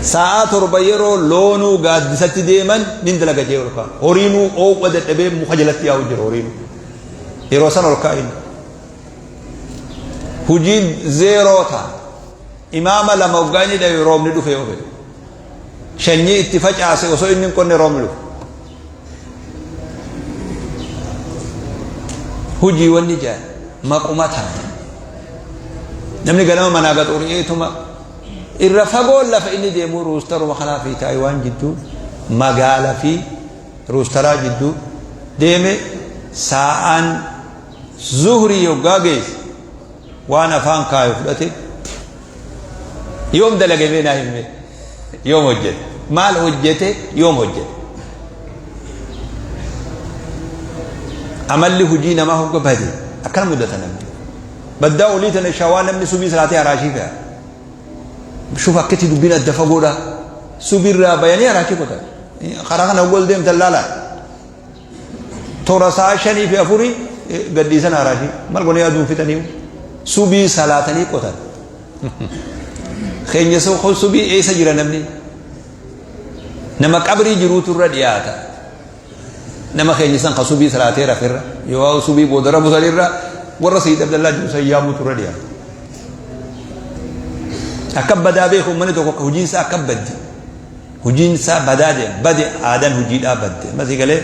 Sa'aa 7 yeroo loonuu gaaddisatti deeman nin dalaga jee ol ka'a. Horiinuu oowwa dadhabee muka jalatti yaa'u jira horiinuu. Yeroo san ol ka'a inni. Hojiin zeeroo ta'a. Imaama lama waggaa inni dhabe roobni dhufe yoo fedhe. Shanyii itti facaase osoo inni hin qonne roobni dhufe. Hojii wanni jaan maquma taate. Namni ganama manaa gaxuri'eetuma irra fagoon lafa inni deemu ruustaruma kanaa fi Taayiwaan jidduu Magaala fi ruustaraa jidduu deeme. Saa'aan zuhrii yoggaa geesse waan afaan kaayu fudhate. Yoom dalage mee naa himme? Yoom hojjete? Maal hojjete? Yoom hojjete? Amalli hojii namaa hogga bade akkana mudata. Namni baddaa olii tana shawaa namni subii salaatee haraashii fe'a. Shuf akkatti dubbiin adda fagoodha. Subirraa bayanii haraashii qotan. Karaa kana hogga ol deemtan laalaa, toora sa'a 5 fi 4 gadhiisan haraashii. Maal godhanii aduun fixanii subii salaatanii qotan. Keenya subii eessa jira? Namni nama qabrii jiruutu irra dhiyaata. Nama keenya san ka subii salaatee rafirra yoo subii booda rafu sanirra warra Sayyid Abdallaa jiru san yaamuutu irra dhiyaata. Akka badaa beeku uummanni tokko akka hojiin isaa akka baddi. Hojiin isaa badaa deema. Bade, aadaan hojiidhaa badde. Masii galee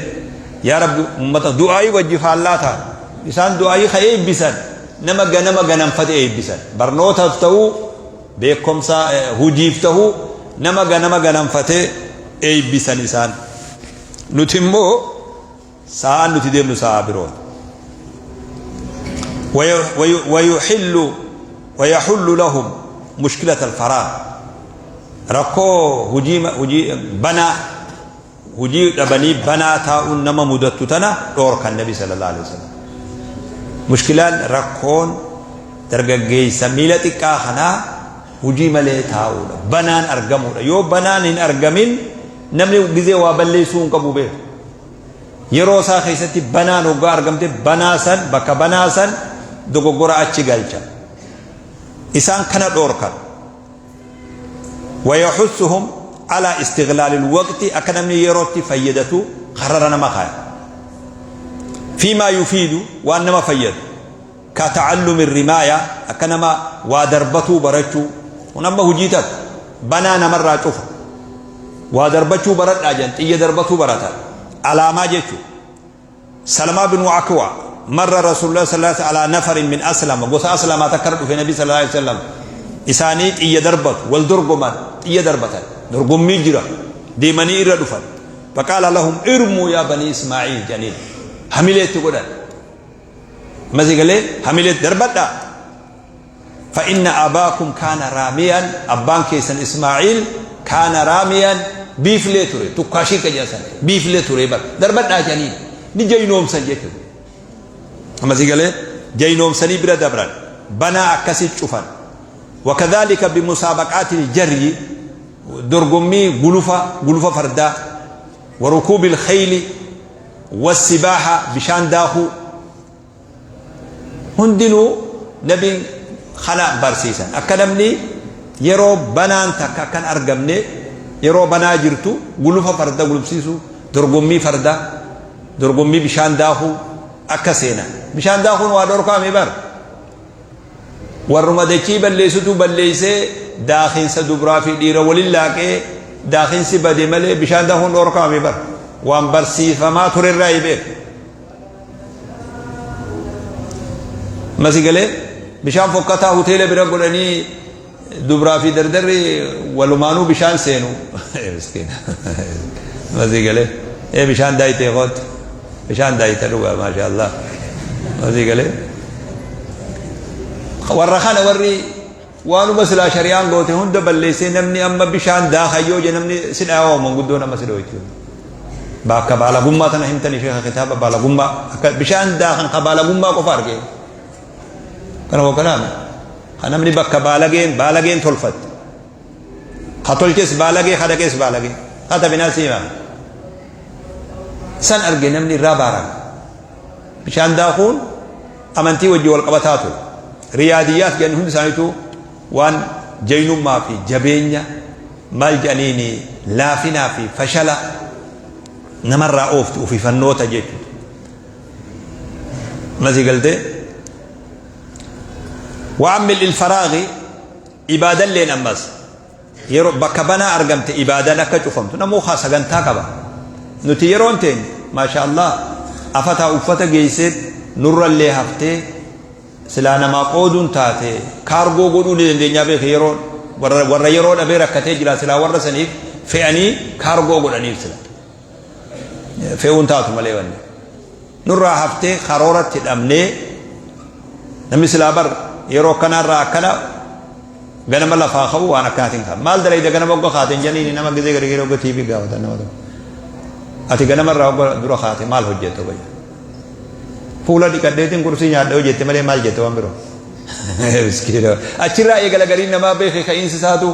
yaa Rabbi uummata du'aayii wajji faallaa ta'an. Isaan du'aayii ka eebbisan nama ganama ganamfate eebbisan. Barnootaaf ta'uu, beekumsa hojiif ta'uu, nama ganama ganamfate eebbisan isaan. Nuti immoo sa'aan nuti deemnu sa'a birooti. ويحل لهم مشكلة الفراغ. Rakkoo hujii banaa, hujii dhabanii banaa taa'uun nama mudattu tana dhoorkan Nabi صلى الله عليه وسلم. Mushkilaan rakkoon dargaggeessa miila xiqqaa kanaa hujii malee taa'uudha, banaan argamuudha. Yoo banaan hin argamin namni gizee waa balleessuu hin qabu beeku. Yeroo isaa keessatti banaan hoggaa argamte, banaa san, bakka banaa san dogoggora achi galcha. Isaan kana dhoorkan. ويحثهم على استغلال الوقت. Akka namni yerootti fayyadatu karara nama kaaya فيما يفيد, waan nama fayyadu, كتعلم الرماية, akka nama waa darbatuu barachuu. Kun amma hujii takka banaa namarraa cufa. Waa darbachuu baradhaa jan, xiyya darbatuu baratan alaamaa jechuu. سلمة بن أكوع مر رسول الله صلى الله عليه وسلم على نفر من أسلم. Gosa أسلم takka dhufe Nabi صلى الله عليه وسلم. Isaanii xiyya darbatu, wal dorgoman, xiyya darbatan, dorgommii jira, deemanii irra dhufan. فقال لهم ارموا يا بني إسماعيل janiin. Hamileetti godhan masi galee hamileetti darbadhaa. فإن أباكم كان راميا. Abbaan keessan إسماعيل كان راميا, biiflee ture, tukkaashii qajeelsan biiflee ture bar, darbadhaa janiin. Ni jaynoomsan jechuudha. Ammasii galee jaynoomsanii bira dabran, banaa akkasii cufan. وكذلك بمسابقات الجري, dorgommii gulufa, gulufa fardaa, وركوب الخيل والسباحة, bishaan daakuu hundinuu nabiin kana barsiisan. Akka namni yeroo banaan takka akkan argamne, yeroo banaa jirtu gulufa farda gulufsiisu, dorgommii farda, dorgommii bishaan daakuu akka seenan. Bishaan daakuun waa dhorkaame bar. Warruma dachii balleessutu balleessee daakinsa dubraa fi dhiira walin laaqee daakinsi bade malee bishaan daakuun dhorkaame bar. Waan barsiifamaa turerraa beeku. Masi galee bishaan fokkataa hoteela bira godhanii dubraa fi dardarri walumaanuu bishaan seenu. Miskiina. Masi galee ee bishaan daayitee koot, bishaan daayita dhugaa, maasha Allah. Masi galee warra kana warri waanuma silaa shari'aan goote hunda balleessee namni amma bishaan daakayyoo je namni si dhaawaa manguddoo nama si dhooytu. Bakka baalagummaa tana himtanii sheeka kitaaba baalagummaa akka bishaan daakan ka baalagummaa qofa argee kana hooganaame ka namni bakka baalageen baalageen tolfatte, ka tolches baalagee, ka dhaqees baalagee hata binaa siima san arge namni irraa baarama. Bishaan daakuun amantii wajji wal qabataa ture. Riyaadiyyaat jedhan hundi isaaniitu waan jaynummaa fi jabeenya, maal jedhaniini, laafinaa fi fashala namarraa oofti ufifannoota jechuudha. Masii galtee وعن ملء الفراغ ibaadalleen ammas yeroo bakka banaa argamte ibaadaan akka cufamtu namuu haa sagantaa qaba. Nuti yeroon teenya maasha Allah afataa uffata geessee nurrallee haftee silaa namaa qooduun taate kaargoo godhuu ni dandeenyaa beeka. Yeroo warra yeroo dhabee rakkatee jira silaa warra saniif fe'anii kaargoo godhaniif sila. Fe'uun taatu malee wanni. Nurraa haftee karooratti dhabnee namni silaa bar yeroo akkanaarraa akkana ganama lafaa ka'u waan akkanaatiin ka'a. Maal dalayda ganama hogga kaateen janiini nama gizee gari gari hogga TV gaafatan nama tokko. Ati ganama irraa hogga dura kaate maal hojjetta hogga jedhu. Fuula dhiqadheetiin kursii nyaadha hojjette malee maal jette waan biroo. Miskiina. Achirraa eegala gariin namaa beeke ka'iinsi isaatu.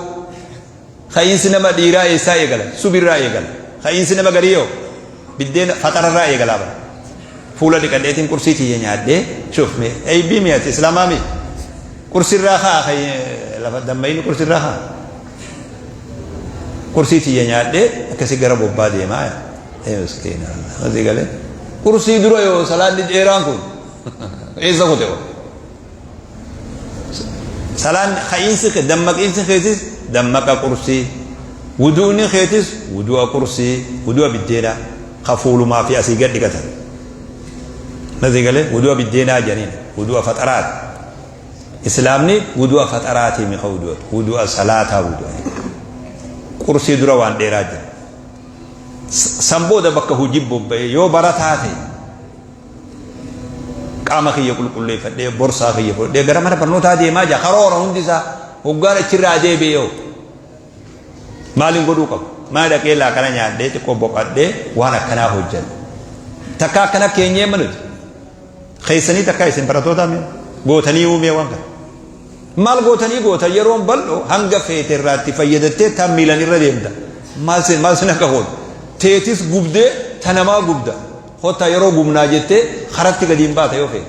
Ka'iinsi nama dhiiraa eessaa eegala? Subirraa eegala. Ka'iinsi nama garii hoo? Biddeena faxararraa eegalaa bara. Fuula dhiqadheetiin qursii tiyya nyaadhee shuf mee eeybii mi ati islaamaa mi? Qursirraa ka'a kan lafa dammayini qursirraa ka'a. Qursii tiyya nyaadhee akkasii gara bobbaa deemaa yaa. Ee miskiina. Asii galee. Qursii dura yoo salaanni dheeraan kun eessa kute oo? Salaan ka'iinsi kee dammaqiinsi keetis dammaqa qursii. Wudu'ni keetis wudu'a qursii, wudu'a biddeenaa ka fuulumaa fi asii gad dhiqatan. Nasii galee wudu'a biddeenaa jedhaniin wudu'a faxaraati. Islaamni wudu'a faxaraatii mi ka wudu'atu wudu'a salaataa wudu'a. Qursii dura waan dheeraa jira. San booda bakka hojii bobba'ee yoo barataa ta'e Qaama kiyya qulqulleeffadhee borsaa kiyya fudhadhee gara mana barnootaa deemaa jira. Karoora hundi isaa hoggaan achirraa deebi'e yoo maaliin godhuu qabu? Mana dhaqee laaqana nyaadhee xiqqoo boqadhee waan akkanaa hojjedha. Takka akkana keenyee manuti. Keessanii takka isin baratootaa mee gootanii uumee waan kana. Maal gootanii goota yeroon bal'oo hanga feete irraa itti fayyadattee tan miilan irra deemta. Maal sin maal sin akka gootu? Teetis gubdee ta namaa gubda. Kottaa yeroo gubnaa jettee karatti gadi hin baata yoo feete.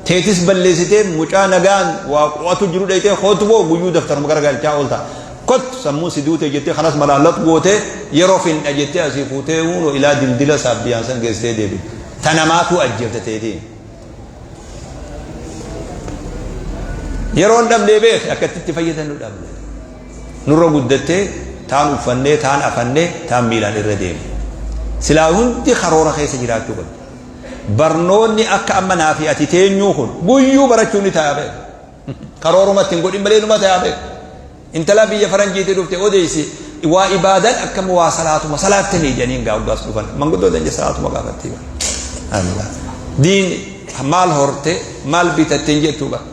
Teetis balleessitee mucaa nagaan waa qo'atu jiru dhayxee kootu boo guyyuu daftaruma garagalchaa oolta. Kottu sammuun si duute jettee kanas malaallat gootee yeroo finna jettee asii fuutee huunoo ilaa dildila saabbiyaan san geessitee deebite. Ta namaatu ajjeefte teetiin. Yeroon dhabnee beek akkatti itti fayyadamnu dhabne. Nurra guddattee taan uffannee taan afannee taan miilaan irra deemne. Silaa hundi karoora keessa jiraachuu qabdi. Barnoonni akka amma naa fi ati teenyuu kun guyyuu barachuu ni ta'a beek. Karooruma ittiin godhin malee numa ta'a beek. Intala biyya faranjiitii dhufte odeessi waa ibaadan akkam waa salaatuma salaattanii jedhaniin gaa hoggaas dhufan manguddoota ija salaatuma gaafattii bara. Allah. Diin maal horte maal bitatte hin jettu bara.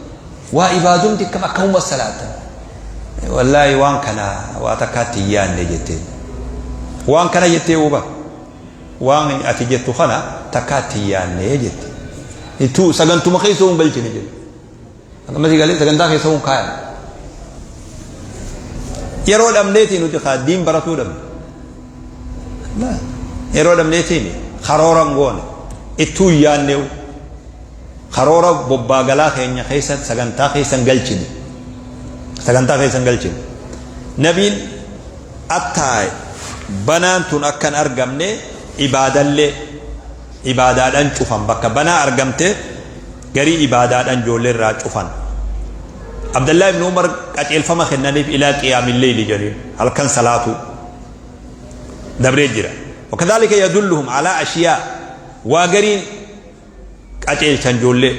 Waa ibaadumti akkam akkamuma salaattan. Wallaahi waan kana waa takkaatti hin yaadne jetteen. Waan kana jettee huba. Waan ati jettu kana takkaatti hin yaadne jette. Itu sagantuma keessa hin galchine jette. Akkamasi galee sagantaa keessa hin kaayan. Yeroo dhabneetii nuti kaa diin baratuu dhabne. Yeroo dhabneetiin karoora hin goone ittuu hin yaadneewu. Karoora bobbaa galaa keenya keessa sagantaa keessa hin galchine. Sagantaa keessa hin galchine. Nabiin attaa banaan tun akka hin argamne ibaadallee ibaadaadhaan cufan bakka banaa argamte garii ibaadaadhaan ijoollee irraa cufan. Abdallaa ibn Umar qajeelfama kennaniif ilaa qiyaamil leyli jedhaniin halkan salaatuu dabree jira. Wakadhalika yadulluhum alaa ashiyaa waa gariin qaceelchan ijoollee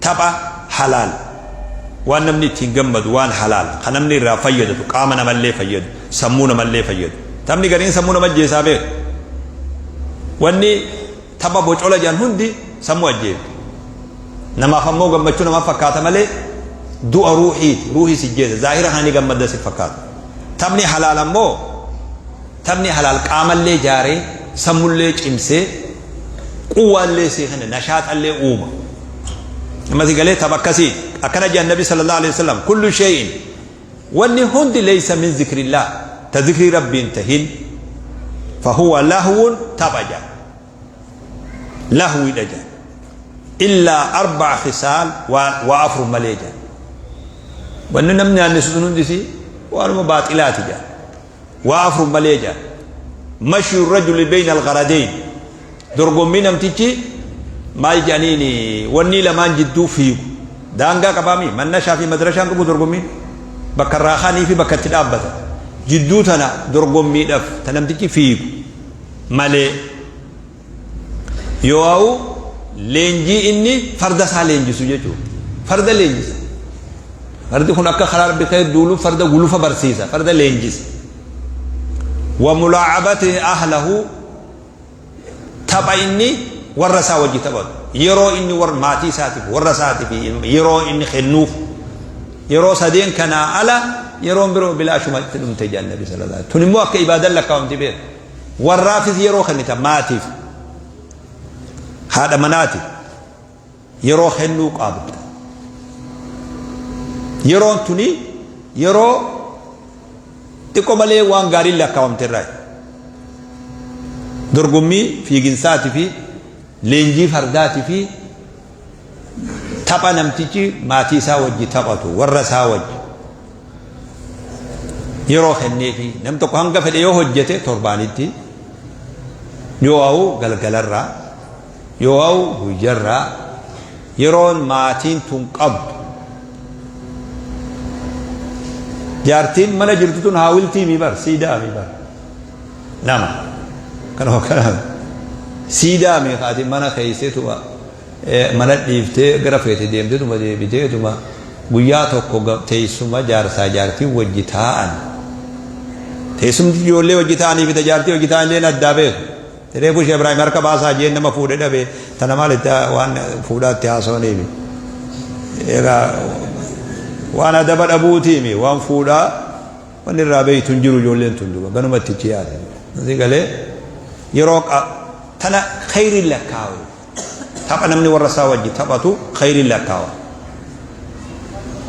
tapha halaal waan namni ittiin gammadu waan halaal kan namni irraa fayyadatu qaama namallee fayyadu sammuu namallee fayyadu taphni gariin sammuu nama ajjeesaa beeku wanni tapha bocola jedhan hundi sammuu ajjeefti namaaf ammoo gammachuu namaaf fakkaata malee du'a ruuhiiti ruuhii si jeesa zaahira kana ni gammadda si fakkaata taphni halaal ammoo Taphni halaal qaamallee jaaree, sammullee cimsee, quwwaallee sii kenna, nashaaxallee uuma. Amma si galee tapha akkasiiti. Akkana jedhan Nabi sallallahu alaihi wasallam kullu shay'in wanni hundi laysa min zikrillah ta zikrii Rabbiin tahin fahuwa lahwun tapha jedhan. Lahwiidha jedhan. Illaa arba'a khisaal waa afur malee jedhan. Wanni namni naannessu sun hundisi waanuma baaxilaati jedhan. Waa afur malee jedhan. Mashyu rajuli bayna al-gharadayn. Dorgommii namtichi maal jedhaniin wannii lamaan jidduu fiigu. Daangaa qabaami mannashaa fi madrashaan qabu dorgommiin. Bakka irraa ka'anii fi bakka itti dhaabbatan. Jidduu tana dorgommiidhaaf ta namtichi fiigu malee. Yoo'aa'u leenjii inni farda isaa leenjisu jechuudha. Farda leenjisa. Fardi kun akka karaa rabbi kee duuluuf farda gulufa barsiisa. Farda leenjisa. Wa mulaacabati ahlahu, tapha inni warra isaa wajji taphatu, yeroo inni warra maatii isaatiif, warra isaatiif yeroo inni kennuuf, yeroo sadeen kanaa ala yeroon biroo bilaashuma itti dhumte jedhan Nabi sallallahu alaihi wasallam. Tun immoo akka ibaadan lakkaawamti beeku. Warraafis yeroo kennita, maatiif, haadha manaatiif yeroo kennuu qabda. Yeroon tuni yeroo xiqqoo malee waan gaariin lakkaawamte irraa. Dorgommii fiiginsaatii fi leenjii fardaatii fi tapha namtichi maatii isaa wajji taphatu, warra isaa wajji yeroo kenneefi, nam tokko hanga fedhe yoo hojjete, torbaanitti yoo ha'u galgalarraa yoo ha'u guyyarraa, yeroon maatiin tun qabdu, jaartiin mana jirtu tun haawiltii mi bar, siidaa mi bar, nama kanuma kana siidaa mi haati mana keesseetuma mana dhiiftee gara feete deemteetuma deebiteetuma guyyaa tokko teessuma jaarsaa jaartiin wajji taa'an, teessumti ijoollee wajji taa'anii fi jaartii wajji taa'an illee addaa beeku. Reefu Sheekh Ibraahim harka baasaa jeen, nama fuudhe dhabe tana maalitti waan fuudhaatti haasawaniifi. Egaa waan adaba dhabuutiimi, waan fuudhaa wanni irraa beeytu hin jiru, ijoolleen tun duba ganumatti ichi yaade. Si galee yeroo tana khayriin lakkaawu, tapha namni warra isaa wajji taphatu khayriin lakkaawa.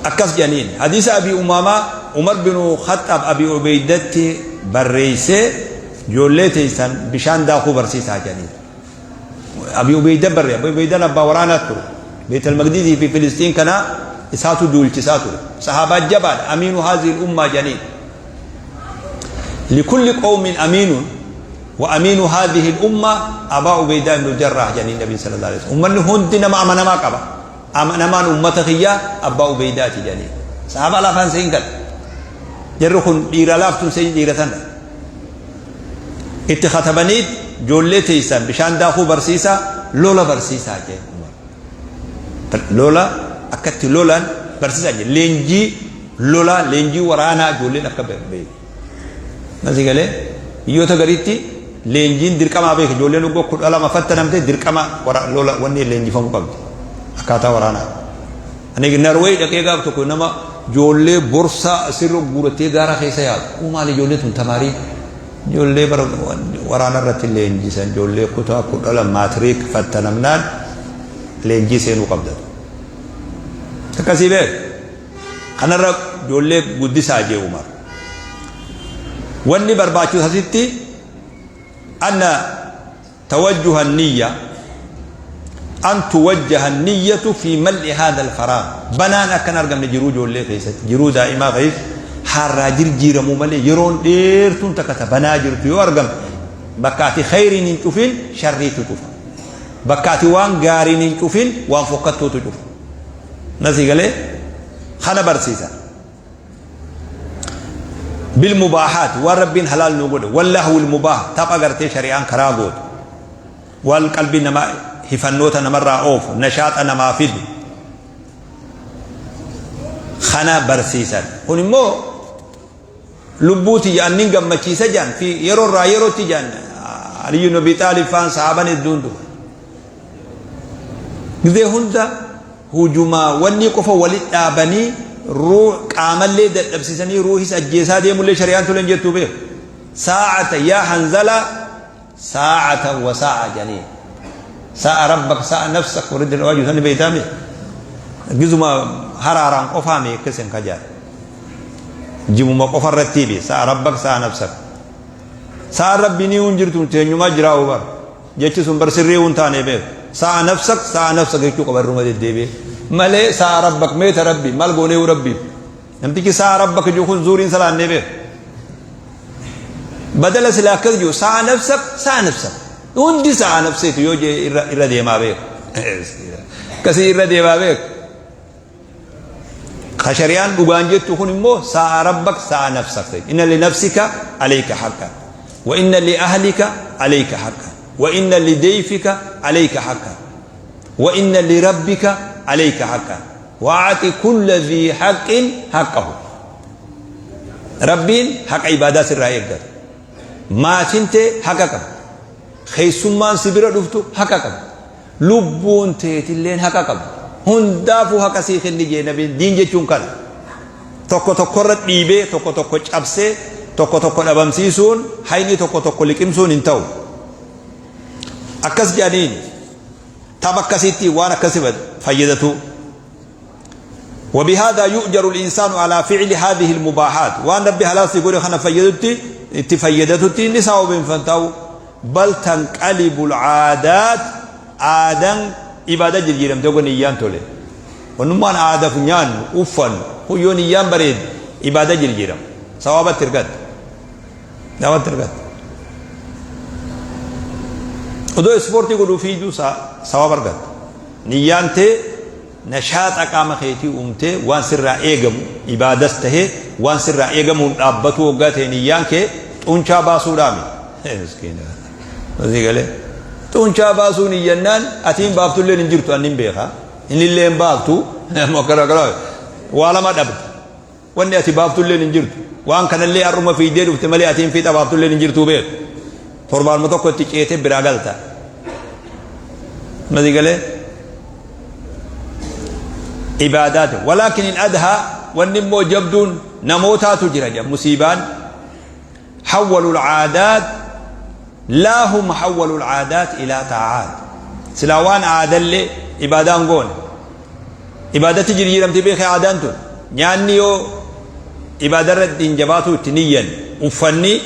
Akkas jedhaniin hadiisa Abi Umaamaa, Umar binu Khaxxaab Abi Ubeydatti barreessee, ijoollee teessan bishaan daakuu barsiisaa jedhaniin. Abi Ubeyda barre, Abi Ubeydaan abbaa waraanaa ture. Beetal Maqdisii fi Filistiin kana isaatu duulchisaa ture. Sahaabaa jabaadha. Amiinu haazil ummaa jedhaniin. Likulli qawmin amiinun wa amiinu haadhihi umma Abaa Ubeydaa ibnu Jarraah jedhaniin Nabiin sallallahu alaihi wasallam. Ummanni hundi nama amanamaa qaba. Amanamaan ummata kiyyaa Abbaa Ubeydaati jedhaniin. Sahaabaa lafaan seen gala. Jarri kun dhiira laaftuun seen dhiira tana. Itti katabaniit ijoollee teessan bishaan daakuu barsiisaa, lola barsiisaa jeen Umar. Lola akkatti lolan barsiisaa jeen, leenjii lolaa, leenjii waraanaa ijoolleen akka beeku. Nasi galee biyyoota gariitti leenjiin dirqamaa beeka, ijoolleen waggaa 12 fattanamte dirqama lola wanni leenjifamuu qabdi akkaataa waraanaa. Ani Norway dhaqee gaaf tokko nama ijoollee borsaa asirra guurattee gaara keessa yaatu. Uu maali ijoollee tun tamaarii? Ijoollee bara waraana irratti leenjisan, ijoollee kutaa 12 maatiriik fattanamnaan leenjii seenuu qabda. Akkasii beek. Kanarra ijoollee guddisaa jee Umar. Wanni barbaachisu asitti anna توجه النية، أن توجه النية في ملء هذا الفراغ، banaan akkan argamne jiruu ijoollee keessatti, jiruu daa'imaa keessa harraa jirjiiramuu malee, yeroon dheertuun takka ta banaa jirtu yoo argamte, bakka ati khayriin hin cufin sharriitu cufa, bakka ati waan gaariin hin cufin waan fokkattuutu cufa. Nasii galee kana barsiisa. Bilmubaahaat, waan Rabbiin halaal nu godhe, wallahwil mubaah, tapha gartee shari'aan karaa gootu, waan qalbii nama hifannoota namarraa oofu, nashaaxa namaa fidu kana barsiisan. Kun immoo lubbuu tiyya annin gammachiisa jaan fi yeroo irraa yerootti jaan Aliyyu Nabi Xaalib faan, sahaaban hedduun duba gizee hunda hujumaa wanni qofa walit dhaabanii ruuh qaamallee dadhabsiisanii ruuhis ajjeesaa deemullee shari'aan tole hin jettuu beeku. Saa'ata yaa Hanzalaa, saa'atan wa saa'a jedhanii. Saa'a rabbak saa'a nafsak warri dirqaa jiru sani beektaami. Gizuma haraaraan qofaa mee akkas hin kajaa. Jimuma qofa irratti be saa'a rabbak saa'a nafsak. Saa'a rabbi ni hin jirtu, teenyumaa jiraa bar. Jechi sun bar sirrii hin taane beeku. Saa'a nafsak saa'a nafsak jechuu qaba irruma deddeebi'ee. Malee saa'a rabbak meeta rabbi maal goonee rabbiif. Namtichi saa'a rabbak jiru kun zuuriin salaannee beeku. Badala sila akkas jiru saa'a nafsak saa'a nafsak. Hundi saa'a nafseetu yoo jee irra deemaa beeku. Akkasii irra deemaa beeku. Ka shari'aan dhugaan jettu kun immoo saa'a rabbak saa'a nafsak. Inna li nafsika alayka haqqa. Wa inna li ahlika alayka haqqa. Wa inna li dayfika alayka haqqa. Wa inna li rabbika alayka haqqa. Wa a'ti kulla dhi haqqin haqqahu. Rabbiin haqa ibaadaa sirraa eeggata. Maatiin tee haqa qabdi. Keessummaan si bira dhuftu haqa qabdi. Lubbuun teetilleen haqa qabdi. Hundaafuu haqa sii kenni jee nabiin. Diin jechuun kana. Tokko tokkorra dhiibee, tokko tokko cabsee, tokko tokko dhabamsiisuun, hayni tokko tokko liqimsuun hin ta'u. Akkas jedhaniini. Tapha akkasiitti waan akkasi fayyadatu. وبهذا يؤجر الإنسان على فعل هذه المباحات. وان ربي حلال سيقول خنا فيدتي تفيدتي نساو بين فانتاو. بل تنقلب العادات عادا عبادة جرجيرم تقول نيان تولي. ونمان عادة فنيان أفن هو نيان بريد عبادة جرجيرم ثواب ترقد دعوة ترقد. ودو سبورتي يقولوا فيدو ثواب رقد نيان تي نشاط قام خيتي أمتي وان سر إيجم عبادته وان سر إيجم أبتو وقته نيان كي تونشا باسو دامي مسكين وزي قال تونشا باسو نيانان أتين بافتو اللي نجرتو أنين بيخا إن اللي بافتو ما كرا كرا ولا ما دبت وإن أتي بافتو اللي نجرتو وان كان اللي أرمى في دير وتملي أتين في تبافتو اللي نجرتو بيت تربان متوقع تيجي براغلتا ما زي قال عبادات. ولكن الأدهى والنمو جبدون نموتات جرجا مصيبان حولوا العادات لا هم حولوا العادات إلى طاعات. سلاوان عادل لي عبادان قون عبادة تجري لم تبيخ عادانتون يعني عبادة رد جباتو تنيا وفني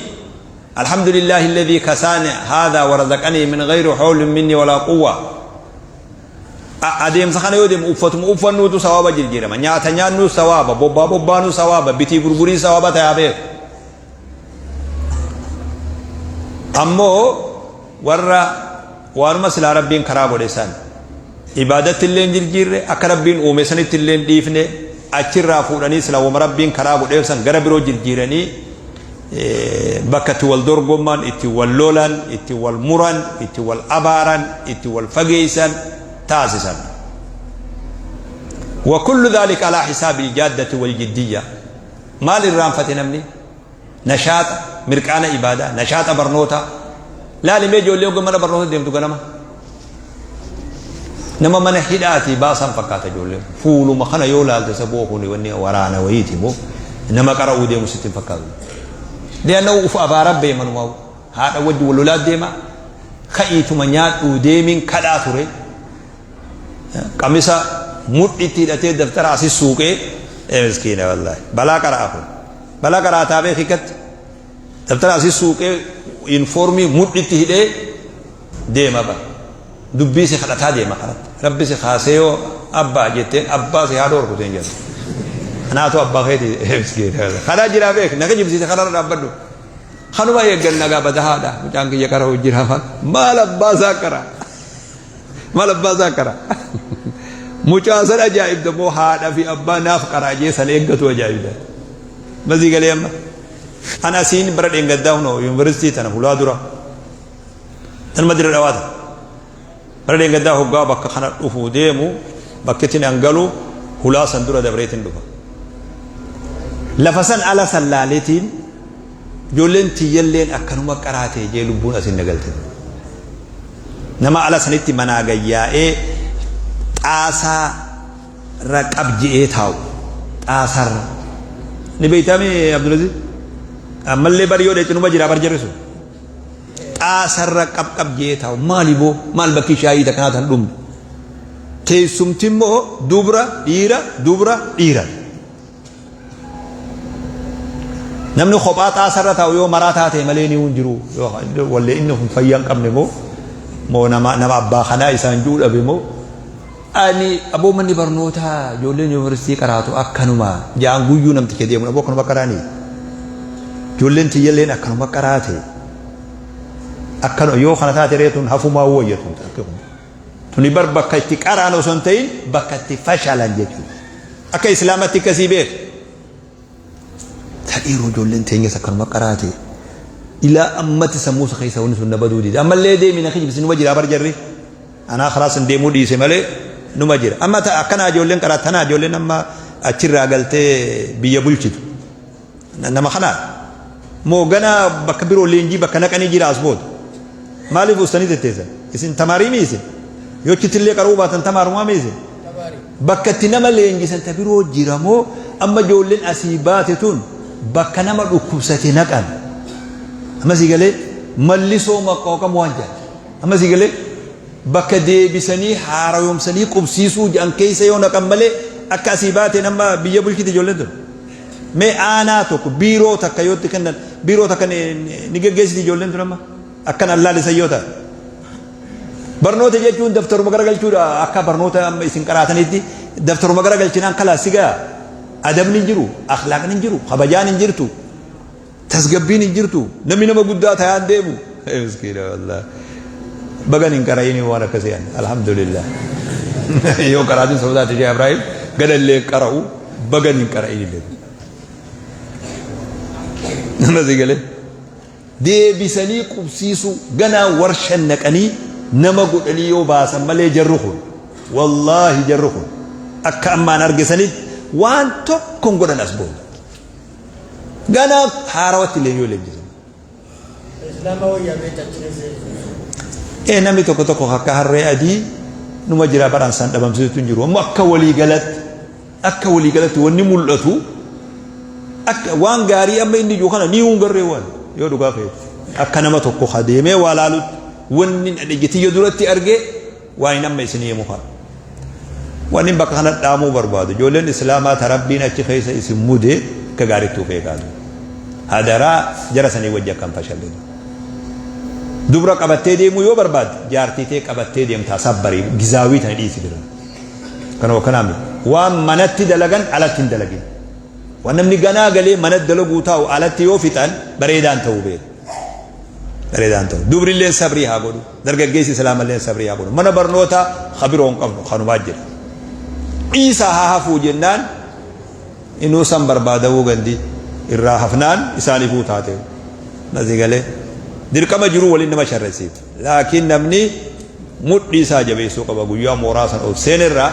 الحمد لله الذي كساني هذا ورزقني من غير حول مني ولا قوة. adeemsa kana yoo deemu uffatuma uffannuutu sawaaba jijjiirama, nyaata nyaannuu sawaaba, bobbaa bobbaanuu sawaaba, bitii gurgurii sawaaba ta'aa beeku. Ammoo warra waanuma silaa rabbiin karaa godhe san ibaadatti illee hin jijjiirre, akka rabbiin uume sanitti illee hin dhiifne, achirraa fuudhanii silaa wama rabbiin karaa godheef san gara biroo jijjiiranii bakka itti wal dorgoman, itti wal lolan, itti wal muran, itti wal abaaran, itti wal fageessan تاسسا. وكل ذلك على حساب الجادة والجدية. ما للرام فتنمني نشاط مركانة إبادة، نشاط برنوتا لا لميجو اللي يقول من برنوتا ديم تقول نما من حداتي باسا فكاتا جولي فولو ما خنا يولا التسبوه وني ورانا ويتمو نما قرأوا ديم ستين فكاتا لأنه أفا ربي من واو هذا وجه والولاد ديما خيت من يات وديمين كلا قميصا مدتي دتي دفتر اسي سوقي مسكينه والله بلا قرا بلا قرا تابع خيكت دفتر اسي سوقي انفورمي مدتي هدي ديما با دبي سي خلطا ديما خلط ربي سي خاسيو ابا جتين ابا سي هادور كوتين جت انا تو ابا خيتي مسكينه خلا جرا بك نجيب سي خلا ربدو خنوا يغن نغا بدها مجانك يقرا جرا مال ابا ساكرا مال ابا ساكرا mucaa san ajaa'ibda moo haadha fi abbaa naaf qaraajee san eeggatu ajaa'ibda. Mazii galee amma. Ana asiin bara dheengaddaa hunoo yuunivarsiitii tana hulaa dura. Tanuma dira dhawaata. Bara dheengaddaa hoggaa bakka kana dhufuu deemu bakki an galu hulaa san dura dabreetiin dhufa. Lafa san ala san laaleetiin ijoolleen tiyyalleen akkanuma qaraatee jee lubbuun asiin nagalte. Nama ala sanitti manaa gayyaa'ee xaasaa irra qabji'ee taa'u xaasaarra ni beeytaami Abdulaziz ammallee bari yoo dheecinuma jira bar jarri sun xaasaarra qabji'ee taa'u maali boo maal bakki shaayii takkanaa tan dhumne teessumti immoo dubra dhiira dubra dhiira namni kophaa xaasaarra taa'u yoo maraa taate malee ni hin jiru wallee inni kun fayyaa hin qabne moo moo nama abbaa kanaa isaan jiru dhabe moo ani aboo manni barnootaa ijoolleen yuunivarsiitii qaraatu akkanuma jaan guyyuu namticha deemu aboo akkanuma qaraanii ijoolleen tiyyalleen akkanuma qaraate akkanuma yoo kana taate reetuun hafumaa wayya tun tuni bar bakka itti qaraan osoo hin ta'in bakka itti fashalan jechuudha akka islaamatti akkasii beeku tadhiiruu ijoolleen teenyas akkanuma qaraate ilaa ammatti sammuu isa keessa wanni sun na baduu dide ammallee deemi na kijibsi numa jira bar jarri anaa khalaas hin deemuu dhiise malee numa jira amma akkanaa ijoolleen qaraa tanaa ijoolleen amma achirraa galtee biyya bulchitu nama kanaa Moo ganaa bakka biroo leenjii bakka naqanii jira as booda? Maaliif ustanii tetteessan? Isin tamaarii mi isin? Yoo achittillee qara'uu baatan tamaarumaa mi isin? Bakka itti nama leenjisan ta biroo jira moo amma ijoolleen asii baate tun bakka nama dhukkubsate naqan? Amma sii galee mallisoo maqqooqam waan jedhan. Amma sii galee bakka deebisanii haarayoomsanii qubsiisuu jedhan keessa yoo naqan malee akka asii baateen amma biyya bulchiti ijoolleen tun. Mee aanaa tokko biiroo takka yoo itti kennan biiroo takka ni geggeessiti ijoolleen tun amma akkan allaalisan yoo ta'an. Barnoota jechuun daftaruma garagalchuudha akka barnoota amma isin qaraatanitti daftaruma garagalchinaan kalaas si ga'a. Adabni hin jiru, akhlaaqni hin jiru, kabajaan hin jirtu, tasgabbiin hin jirtu, namni nama guddaa ta'aan deemu. Miskiina wallahi. Bagan hin qara'ini waan akkasii ani alhamdulillah. Yoo qaraatiin sodaate Sheekh Ibrahim gadallee qara'u bagan hin qara'in illee. Nama si galee. Deebisanii qubsiisuu ganaa warshan naqanii nama godhanii yoo baasan malee jarri kun wallaahi jarri kun akka ammaan arge sanitti waan tokko hin godhan as booda. Ganaa haarawatti illee yoo leenjisan. Islaama wayyaa beekta achi keessa. Ee namni tokko tokko akka harree adii numa jira baraan san dhabamsiisutu hin jiru. Ammoo akka waliigalatti akka waliigalatti wanni mul'atu akka waan gaarii amma inni jiru kana ni hungarree waan yoo dhugaa feete akka nama tokko ka deemee waa laalutti wanni ija tiyya duratti arge waan hin amma isinii himu kana. Wanni bakka kana dhaamuu barbaadu ijoolleen islaamaa ta rabbiin achi keessa isin mude akka gaariitti of eegaatu. Hadaraa jara sanii wajji akka hin fashalle. Dubra qabattee deemuu yoo barbaadde jaartii tee qabattee deemtaa sabbarii gizaawii tana dhiisi bira. Kanuma kanaa miti. Waan manatti dalagan alatti hin dalagin. Waan namni ganaa galee manatti dalaguu taa'u alatti yoo fixan bareedaan ta'uu beeku. Bareedaan ta'u. Dubrilleen sabrii haa godhu. Dargaggeessi islaamalleen sabrii haa godhu. Mana barnootaa ka biroo hin qabnu kanumaa jira. Dhiisaa haa hafuu jennaan inuu san barbaadamuu gandi irraa hafnaan isaaniifuu taate. Nasi galee dirqama jiruu waliin nama sharresiif. Laakiin namni mudhii isaa jabeessuu qaba guyyaa mooraa san ol seenerraa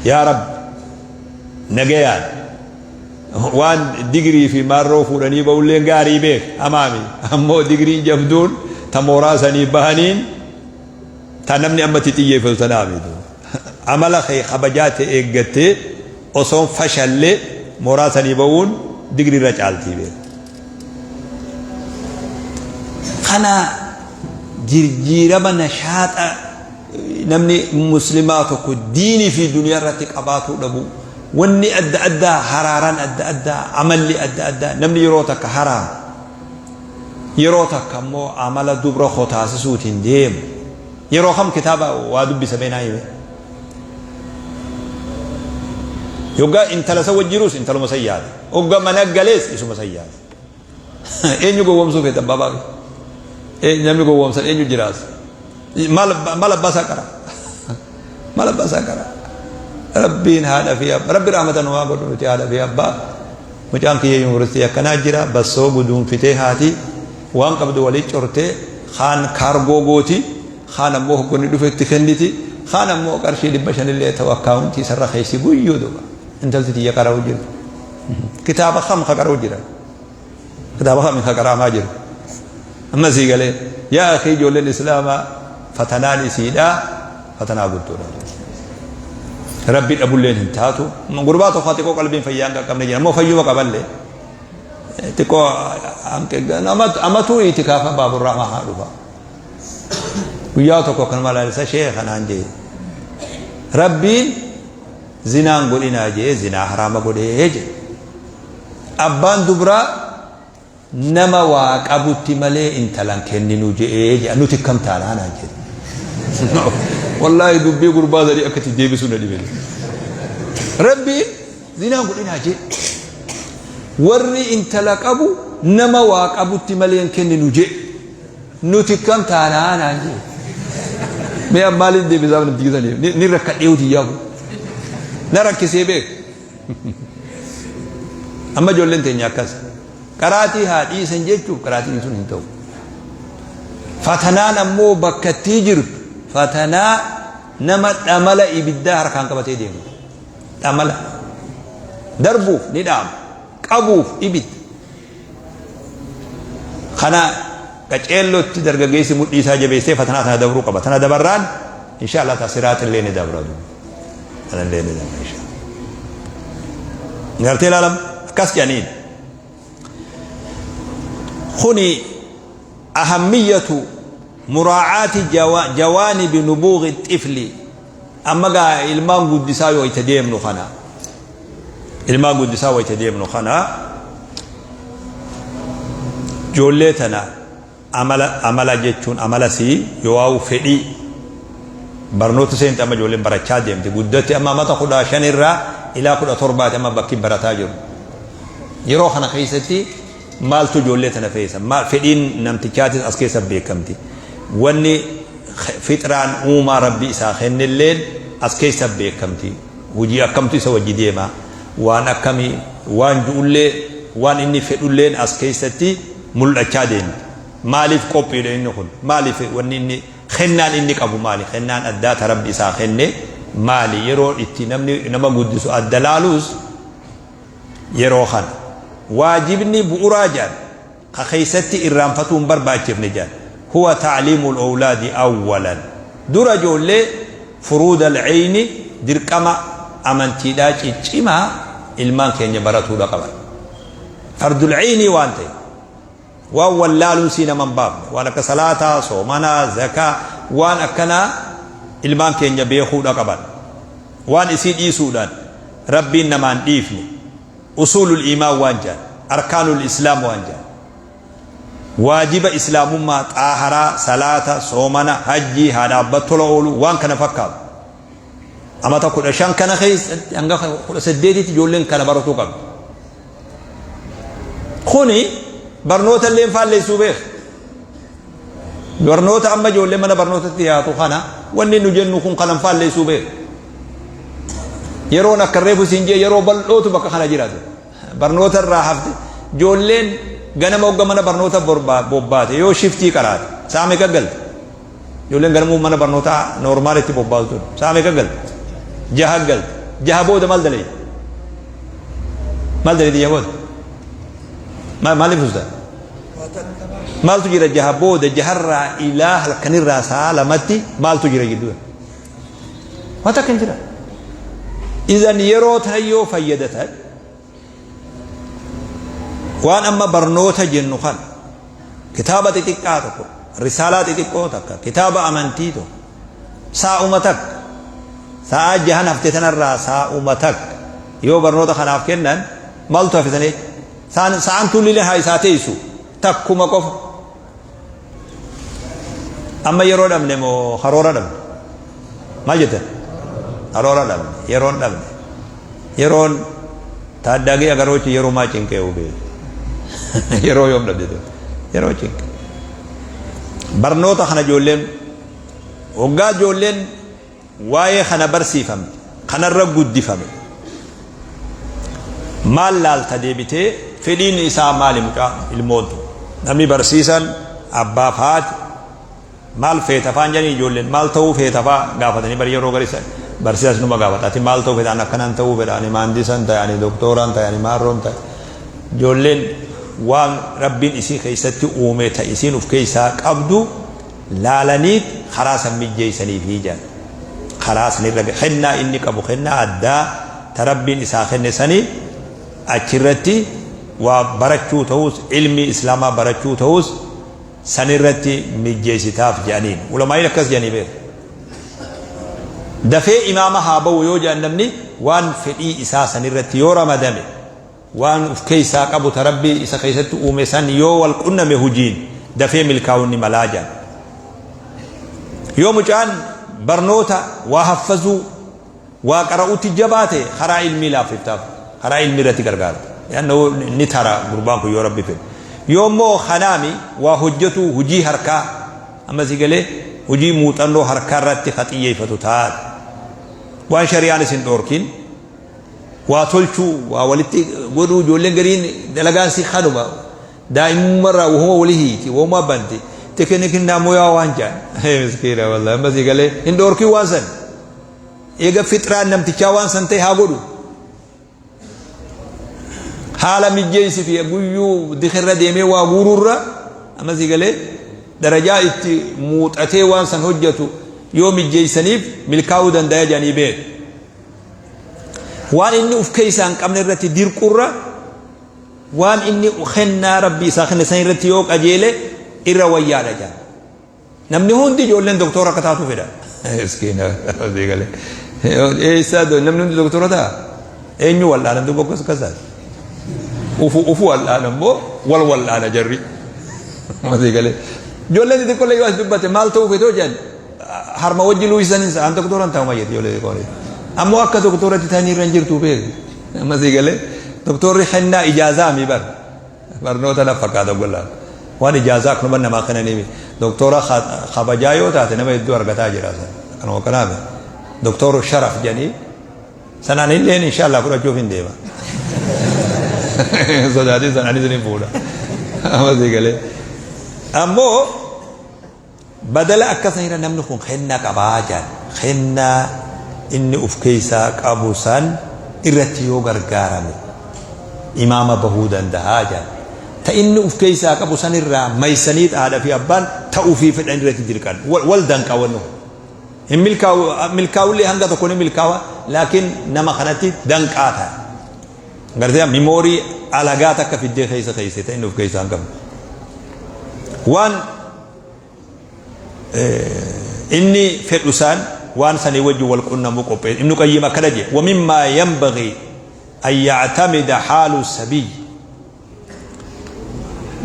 yaa rabbi nagayaan waan digirii fi maarroo fuudhanii ba'ulleen gaarii beek hamaami ammoo digiriin jabduun ta mooraa sanii bahaniin ta namni amma itti xiyyeeffatu tanaa miti amala kee kabajaa ta'e eeggattee osoon fashallee mooraa sanii ba'uun digirii irra caaltii beek. Kana jirjiirama nashaaxa namni muslimaa tokko diinii fi duniyaa irratti qabaatuu dhabu wanni adda addaa haraaraan adda addaa amalli adda addaa namni yeroo takka haraama yeroo takka immoo amala dubra kotaasisuutiin deemu yeroo kam kitaaba waa dubbisa mee naa hime yoggaa intala isa wajjiruus intaluma san yaada hogga mana galees isuma san yaada eenyu gowwoomsuu feeta abbaa baaqi namni gowwoomsan eenyu jiraas maal maal abbaa isaa qara maal abbaa isaa qara rabbiin haadha fi abbaa rabbi rahmata nu haa godhu nuti haadha fi abbaa mucaan kiyya yuunivarsiitii akkanaa jira bassoo guduunfitee haati waan qabdu walii cortee kaan kaargoo gooti kaan ammoo hoggonni dhufe itti kenniti kaan ammoo qarshii 500 illee ta'u akkaawuntii isarra keessi guyyuu duba intalti tiyya qara'u jirti kitaaba kam ka qara'u jira kitaaba kam ka qara'amaa jiru amma sii galee yaa akii ijoolleen islaamaa fatanaan isiidha fatanaa guddoodha rabbi dhabulleen hin taatu gurbaa tokko xiqqoo qalbiin fayyaa hin qaqqabne jira ammoo fayyuma qaballee xiqqoo amatuu itikaafa baaburraa haa dhufa Guyyaa tokko akkanuma ilaalisa sheekha naan jee. Rabbiin zinaan godhinaa jee zinaa haraama godhee jee. Abbaan dubraa nama waa qabutti malee intalan kenninu je'ee jee nuti akkam taanaa naan jedhe. Wallaahi dubbii gurbaa sadii akka itti deebisuu na dhibe. Rabbiin zinaan godhinaa jee. Warri intala qabu nama waa qabutti malee hin kenninu jee. Nuti akkam taanaa naan jee. Mee an maaliin deebisaaf namtichi saniif ni rakkadhee hojii kun. Na rakkisee beek. Amma ijoolleen teenya akkas. Qaraatii haa dhiisan jechuuf qaraatii dhiisuun hin ta'u. Fatanaan ammoo bakka ittii jirtu fatanaa nama dhamala ibiddaa harkaan qabatee deemu. Dhamala. Darbuuf ni dhaama. Qabuuf ibidda. Kana qaceellotti dargaggeessi mudhii isaa jabeessee fatanaa tana dabruu qaba. Tana dabarraan insha Allah ta siraaxillee ni dabra. Tanallee ni dabra insha Allah. Gartee ilaalam akkas jedhaniin. Kuni ahammiyatu muraacaati jawaanibi nubuuqi xifli. Amma gaa ilmaan guddisaa yoo itti deemnu kana. Ilmaan guddisaa wayita deemnu kana ijoollee tana amala amala jechuun amala sii yoo fedhii barnoota seente amma ijoolleen barachaa deemte guddatti amma amata 15 irraa ilaa 17ti amma bakki barataa jiru. Yeroo kana keessatti maaltu ijoollee tana feesa? Fedhiin namtichaatis as keessa beekamti. Wanni fixraan uumaa rabbi isaa kennelleen as keessa beekamti. Hujii akkamtu isa wajji deema? Waan akkamii waan ju'ullee waan inni fedhulleen as keessatti mul'achaa deemti. Maaliif qophiidha inni kun? Maaliif wanni inni kennaan inni qabu maali? Kennaan addaa ta rabbi isaa kenne maali? Yeroo itti namni nama guddisu adda laaluus yeroo kana. Waajibni bu'uraa jedhan ka keessatti irraanfatuu hin barbaachifne jedhan huwa ta'liimul awlaadi awwalan dura ijoollee furuudal ceyni dirqama amantiidhaa ciccimaa ilmaan keenya baratuudha qaban. Fardul ceynii waan ta'e waan wallaaluun sii nama hin baafne waan akka salaataa, soomanaa, zakaa waan akkanaa ilmaan keenya beekuudha qaban. Waan isii dhiisuudhaan rabbiin namaan dhiifne usuulul iimaan waan jedhan arkaanul islaam waan jedhan waajiba islaamummaa xaaharaa salaata soomana hajjii haadha abbaa tola oolu waan kana fakkaatu amata 15 kana keessatti hanga 18tti ijoolleen kana baratuu qabdi. Kuni barnoota illee faalleessuu beeka. Barnoota amma ijoollee mana barnootatti dhiyaatu kana wanni nu jennu kun kanan faalleessuu beeka. Yeroon akka reefu siin jee yeroo bal'ootu bakka kana jiraatu. Barnoota irraa hafte ijoolleen ganama hogga mana barnoota bobbaate yoo shiftii qaraate sa'a meeqa galte? Ijoolleen ganamuu mana barnootaa noormaalitti bobbaatu tun sa'a meeqa galte? Jaha galte. Jaha booda maal dalagde? Maal dalagde jaha booda? Maaliif usta? Maaltu jira jaha booda jaharraa ilaa halkanirraa sa'a lamatti maaltu jira gidduu? Waan takka hin jira. Idan yeroo tana yoo fayyadatan waan amma barnoota jennu kana kitaaba xixiqqaa tokko risaalaa xixiqqoo takka kitaaba amantii tokko saa'uma takka sa'aa jahan hafte tanarraa saa'uma takka yoo barnoota kanaaf kennan maaltu hafe sanii sa'aan tuullilee haa isaa teessu takkuma qofa. Amma yeroo dhabne moo karoora dhabne? Maal jettan? Karoora dhabne, yeroon dhabne. Yeroon taaddaagii agaroochi yeroo maa cinqee hubee? Yeroo yoom dhabde ture? Yeroo cinqe. Barnoota kana ijoolleen waggaa ijoolleen waa'ee kana barsiifamte, kanarra guddifame. Maal laalta deebitee fedhiin isaa maali mucaa ilmoon tun? Namni barsiisan abbaaf haati maal feeta faan jedhanii ijoolleen maal ta'uu feeta faa gaafatanii bari yeroo gari barsiisas numa gaafata ati maal ta'uu feeta ani akkanaan ta'uu fedha ani maandisan ta'e ani doktooraan ta'e ani maarroon ta'e ijoolleen waan rabbiin isii keessatti uume ta isiin uf keessaa qabdu laalaniit karaa san mijjeeysaniifii jedhan. Karaa sanirra kennaa inni qabu kennaa addaa ta Rabbiin isaa kenne sani achirratti waa barachuu ta'us ilmii islaamaa barachuu ta'us sanirratti mijjeessitaaf jedhaniin. Ulamaa'iin akkas jedhanii beeku. Dafee imaama haa ba'u yoo jedhan namni waan fedhii isaa sanirratti yoo ramadame Waan uf keessaa qabu ta Rabbi isa keessatti uume san yoo wal qunname hujiin dafee milkaa'uun ni malaa jedhan. Yoo mucaan barnoota waa haffazuu, waa qara'utti jabaa ta'e karaa ilmii laaffiftaaf, karaa ilmii irratti gargaarta. Li'annahu ni tara gurbaan kun yoo Rabbi fedhe. Yoo immoo kanaami waa hojjatuu hujii harkaa amma si galee hujii muuxannoo harkaa irratti ka xiyyeeffatu taate. Waan shari'aan isin dhoorkin waa tolchuu waa walitti godhuu ijoolleen gariin dalagaan si kanuma daa'imummarraa wahuma wali hiiti wahuma banti tekinikinnaa moyaa waan jaan miskiina wallahi amma si galee hin dhoorkin waan san eega fixraan namtichaa waan san ta'e haa godhu haala mijjeessi fi guyyuu dikirra deemee waa guuruurra Amma sii galee darajaa itti muuxatee waan san hojjetu yoo mijjeessaniif milkaa'uu danda'a jedhanii beeku. Waan inni uf keessaa hin qabne irratti dirqurra waan inni kennaa Rabbi isaa kenne san irratti yoo qajeele irra wayyaadha jedhan. Namni hundi ijoolleen doktora akka taatu fedha. Miskiina sii galee. Eessaa namni hundi doktora ta'a? Eenyu wal'aana duuba akkas akkasaati. Ufu ufu wal'aana immoo wal wal'aana jarri. Sii galee. Ijoolleen xixiqqoollee yoo as dubbate maal ta'uu feetoo jedhan harma wajji luuyisan hin sa'an doktora hin ta'u mayyati ijoollee xixiqqoollee. Ammoo akka doktoratti ta'anii irra hin jirtu beeku. Amma sii galee doktorri kennaa ijaazaa mi bar. Barnoota na fakkaata gollaan. Waan ijaazaa akkanuma namaa kennanii miti. Doktora kabajaa yoo taate nama hedduu argataa jira. Kanuma kanaaf doktoru sharaf jedhanii sanaan illeen inshaallah fudhachuuf hin deema. Sodaatiin sanaanis ni fuudha. Amma sii galee. Ammoo Badala akka sanirra namni kun kennaa qabaa jedhan. Kennaa inni uf keessaa qabu san irratti yoo gargaarame imaama bahuu dandahaa jedhan. Ta inni uf keessaa qabu sanirraa maysaniit haadha fi abbaan ta ufii fedhan irratti dirqan. Wal danqa wanni kun. Hin milkaa'u, milkaa'ullee hanga tokko ni milkaawa, laakiin nama kanatti danqaa ta'a. Gartee mimoorii alagaa takka fiddee keessa keesse ta inni uf keessaa hin qabne. Waan inni fedhu isaan waan sanii wajjin wal qunnamuu qopheesse. Ibnu Qayyim akkana jedhe: wa mimmaa yanbagii an yactamida haalu sabiy.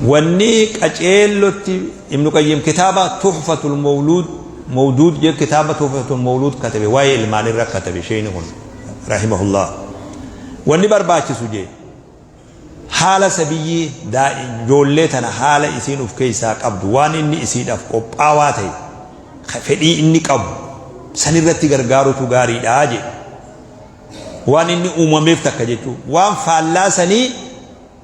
Wanni qaceellotti Ibnu Qayyim kitaaba Tuhfatul Mawluud Mawduud jedhu, kitaaba Tuhfatul Mawluud katabe, waa'ee ilmaan irra katabe sheeyni kun rahimahullah. Wanni barbaachisu jee haala sabiyyii ijoollee tana, haala isiin uf keessaa qabdu, waan inni isiidhaaf qophaawaa ta'e, fedhii inni qabu sanirratti gargaarutu gaariidha jedhe. Waan inni uumameef takka jechuu waan faallaa sanii,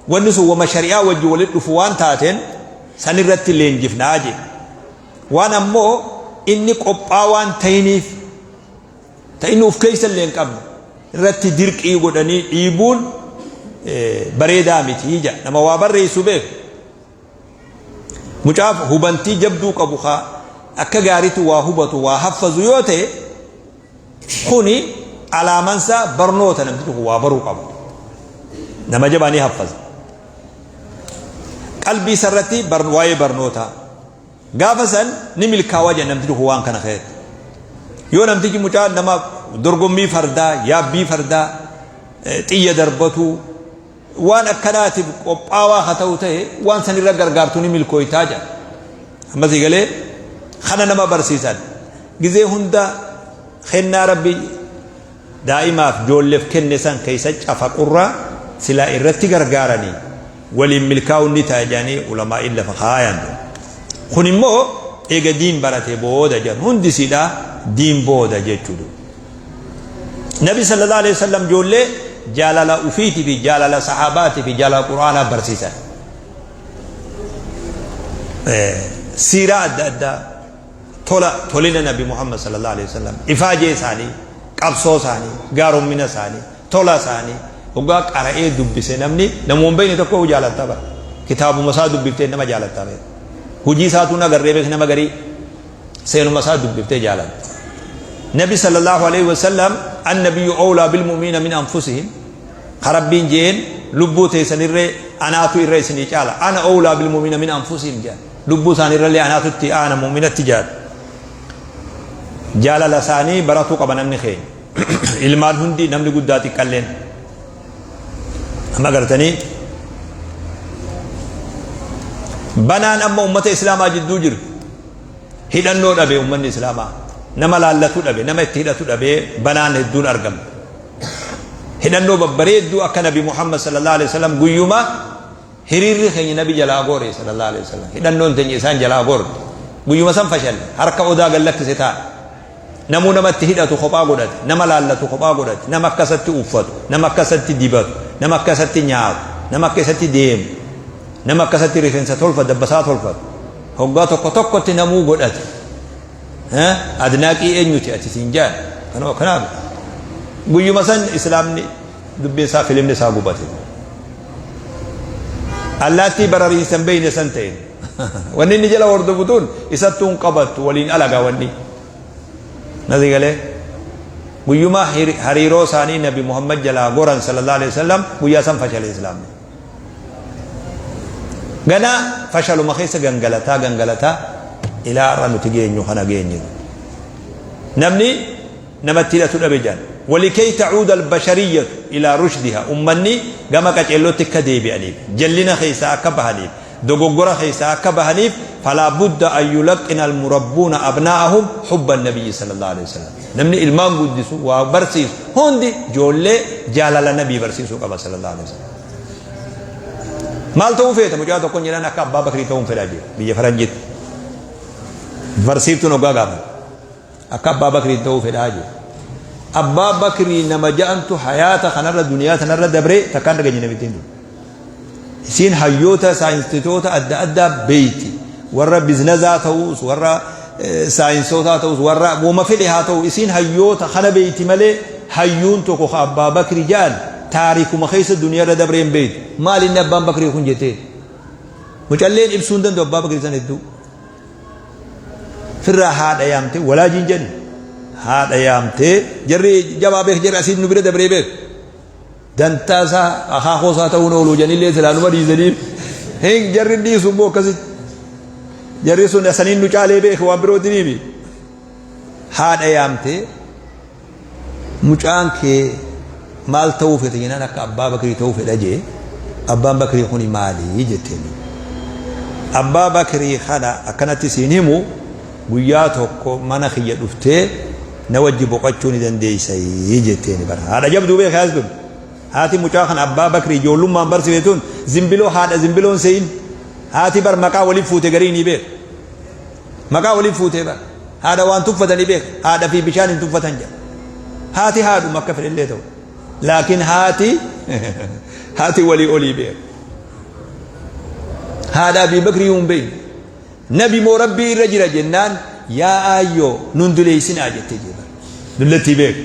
wanni sun wama shari'aa wajji walitti dhufu waan taateen sanirratti leenjifnaa jedhe. Waan ammoo inni qophaawaan ta'iniif, ta inni uf keessa illee hin qabne irratti dirqii godhanii dhiibuun bareedaa miti jedha. Nama waa barreessu beeku. Mucaaf hubantii jabduu qabu, kaa akka gaariitti waa hubatu, waa haffazu yoo ta'e, kuni alaamansaa barnoota, namti tokko waa baruu qaba. Nama jabaa ni haffaza. Qalbii isarratti waa'ee barnootaa. Gaafa san ni milkaawaa jedha namti tokko waan kana keessatti. Yoo namtichi mucaa nama dorgommii fardaa, yaabbii fardaa, xiyya darbatu, waan akkanaatiif qophaawaa haa ta'u ta'e, waan san irra gargaartu ni milkooytaa jedha. Ammas galee kana nama barsiisan. Gizee hunda kennaa Rabbi daa'imaaf ijoolleef kenne san keessa cafaqurraa silaa irratti gargaaranii waliin milkaa'uun ni ta'a jedhanii ulamaa'iin lafa kaayan. Kun immoo eega diin barate booda jedhan, hundi siidhaa diin booda jechuudha. Nabi sallallahu alaihi wasallam ijoollee jaalala ufiitii fi jaalala sahaabaatii fi jaalala Qur'aanaa barsiisan. Siiraa adda addaa, tola tolina Nabi Muhammad sallallahu alaihi wasallam, ifaajee isaanii, qabsoo isaanii, gaaromina isaanii, tola isaanii hoggaa qara'ee dubbise, namni namuma hin beekne tokko jaalatta bara. Kitaabuma isaa dubbiftee nama jaalatta beek. Hojii isaatu nagarree beek, nama garii seenuma isaa dubbiftee jaalatta. Nabi sallallahu alaihi wasallam, annabiyyu awlaa bil mu'minina min anfusihim, ka Rabbiin jeen lubbuu teessanirree anaatu irra isinii caala, ana awlaa bil mu'minina min anfusihim jedhan, lubbuu isaaniirrallee anaatu itti aana mu'minatti jaala. Jaalala isaanii baratuu qaba namni keenya, ilmaan hundi, namni guddaa xiqqalleen. Amma gartanii banaan amma ummata islaamaa jidduu jiru, hidhannoo dhabe, ummanni islaamaa nama laallatu dhabe, nama itti hidhatu dhabe, banaan hedduun argamte. Hidhannoo babbareedduu akka Nabi Muhammad sallallahu alaihi wasallam, guyyuma hiriirri keenya Nabi jalaa goore sallallahu alaihi wasallam, hidhannoon teenya isaan jalaa goorte, guyyuma san fashalle, harka odaa gad lakkise taa'e. Namuu nama itti hidhatu kophaa godhate, nama laallatu kophaa godhate, nama akkasatti uffatu, nama akkasatti dibatu, nama akkasatti nyaatu, nama akkasatti deemu, nama akkasatti rifeensa tolfatu, dabbasaa tolfatu, hoggaa tokko tokkotti namuu godhate. Adnaaqii eenyuti ati siin jaan? Kanuma kanaaf guyyuma san islaamni dubbiin isaa, filimni isaa gubate. Allaattii barariinsa hin beeyne san ta'e. Wanni inni jala hordofu tun isattuu hin qabattu waliin alaga wanni. Nasi galee guyyuma hariiroo isaanii Nabi Muhammad jalaa goran sallallahu alaihi wasallam guyyaa san fashale islaamni. Ganaa fashaluma keessa gangalataa gangalataa ilaa har'a nuti geenyu kana geenye. Namni namatti hidhatu dhabe jedhan. Walikay ta'uuda albashariyyatu ilaa rushdiha ummanni gama qaceellootti akka deebi'aniif jallina keessaa akka bahaniif dogoggora keessaa akka bahaniif falaa budda an yulaqqina almurabbuuna abnaa'ahum hubba nabiyyi sallallahu alaihi wasallam. Namni ilmaan guddisu waa barsiisu hundi ijoollee jaalala nabii barsiisuu qaba sallallahu alaihi wasallam. Maal ta'uu feeta mucaa tokkoon jedhan akka abbaa bakrii ta'uun fedhaa jedhe biyya faranjitti. Barsiiftuun hoggaa gaafate. Akka abbaa bakrii ta'uu fedhaa jedhe. Abbaa bakrii nama ja'antu hayaata kanarra duniyaa tanarra dabree takkaan dhageenye namittiin tun. Isiin hayyoota saayinstitoota adda addaa beeyti. Warra biznazaa ta'uus warra saayinsootaa ta'us warra woma fedhe haa ta'u isiin hayyoota kana beeyti malee hayyuun tokko ka abbaa bakri ja'an taarikuma keessa duniyaa irra dabree hin beeytu. Maal inni abbaan bakrii kun jettee? Mucalleen ibsuu hin danda'u abbaa bakrii san hedduu. Firraa haadha yaamtee walaajiin jedhi haadha yaamtee jarri jabaa beek jarri asiin nu bira dabree beek. Dantaa isaa akaakoo isaa ta'uun oolu jedhanillee silaa numa dhiisaniif hin jarri dhiisu immoo akkasitti. Jarri sun saniin nu caalee beeke waan birootti dhiibi. Haadha yaamtee mucaan kee maal ta'uu fedha jennaan akka abbaa bakrii ta'uu fedha jee abbaan bakrii kuni maali jetteen. Abbaa bakrii kana akkanatti siin himu guyyaa tokko mana kiyya dhuftee na wajji boqachuu ni dandeeysayii jetteeni bara haadha jabduu beeka as tun haati mucaa kana abbaa bakrii ijoollummaan barsiifte tun zimbiloo haadha zimbiloon se'in haati bar maqaa waliif fuute garii ni beeka maqaa waliif fuutee bar haadha waan tuffatanii beeka haadha fi bishaan hin tuffatan jedha haati haadhuma akka fedhellee ta'u laakiin haati haati walii olii beeka haadha abii bakrii hin beekne Nabi moo Rabbii irra jira jennaan yaa aayyoo nun duleeysinaa jettee jee bar. Dullattii beek.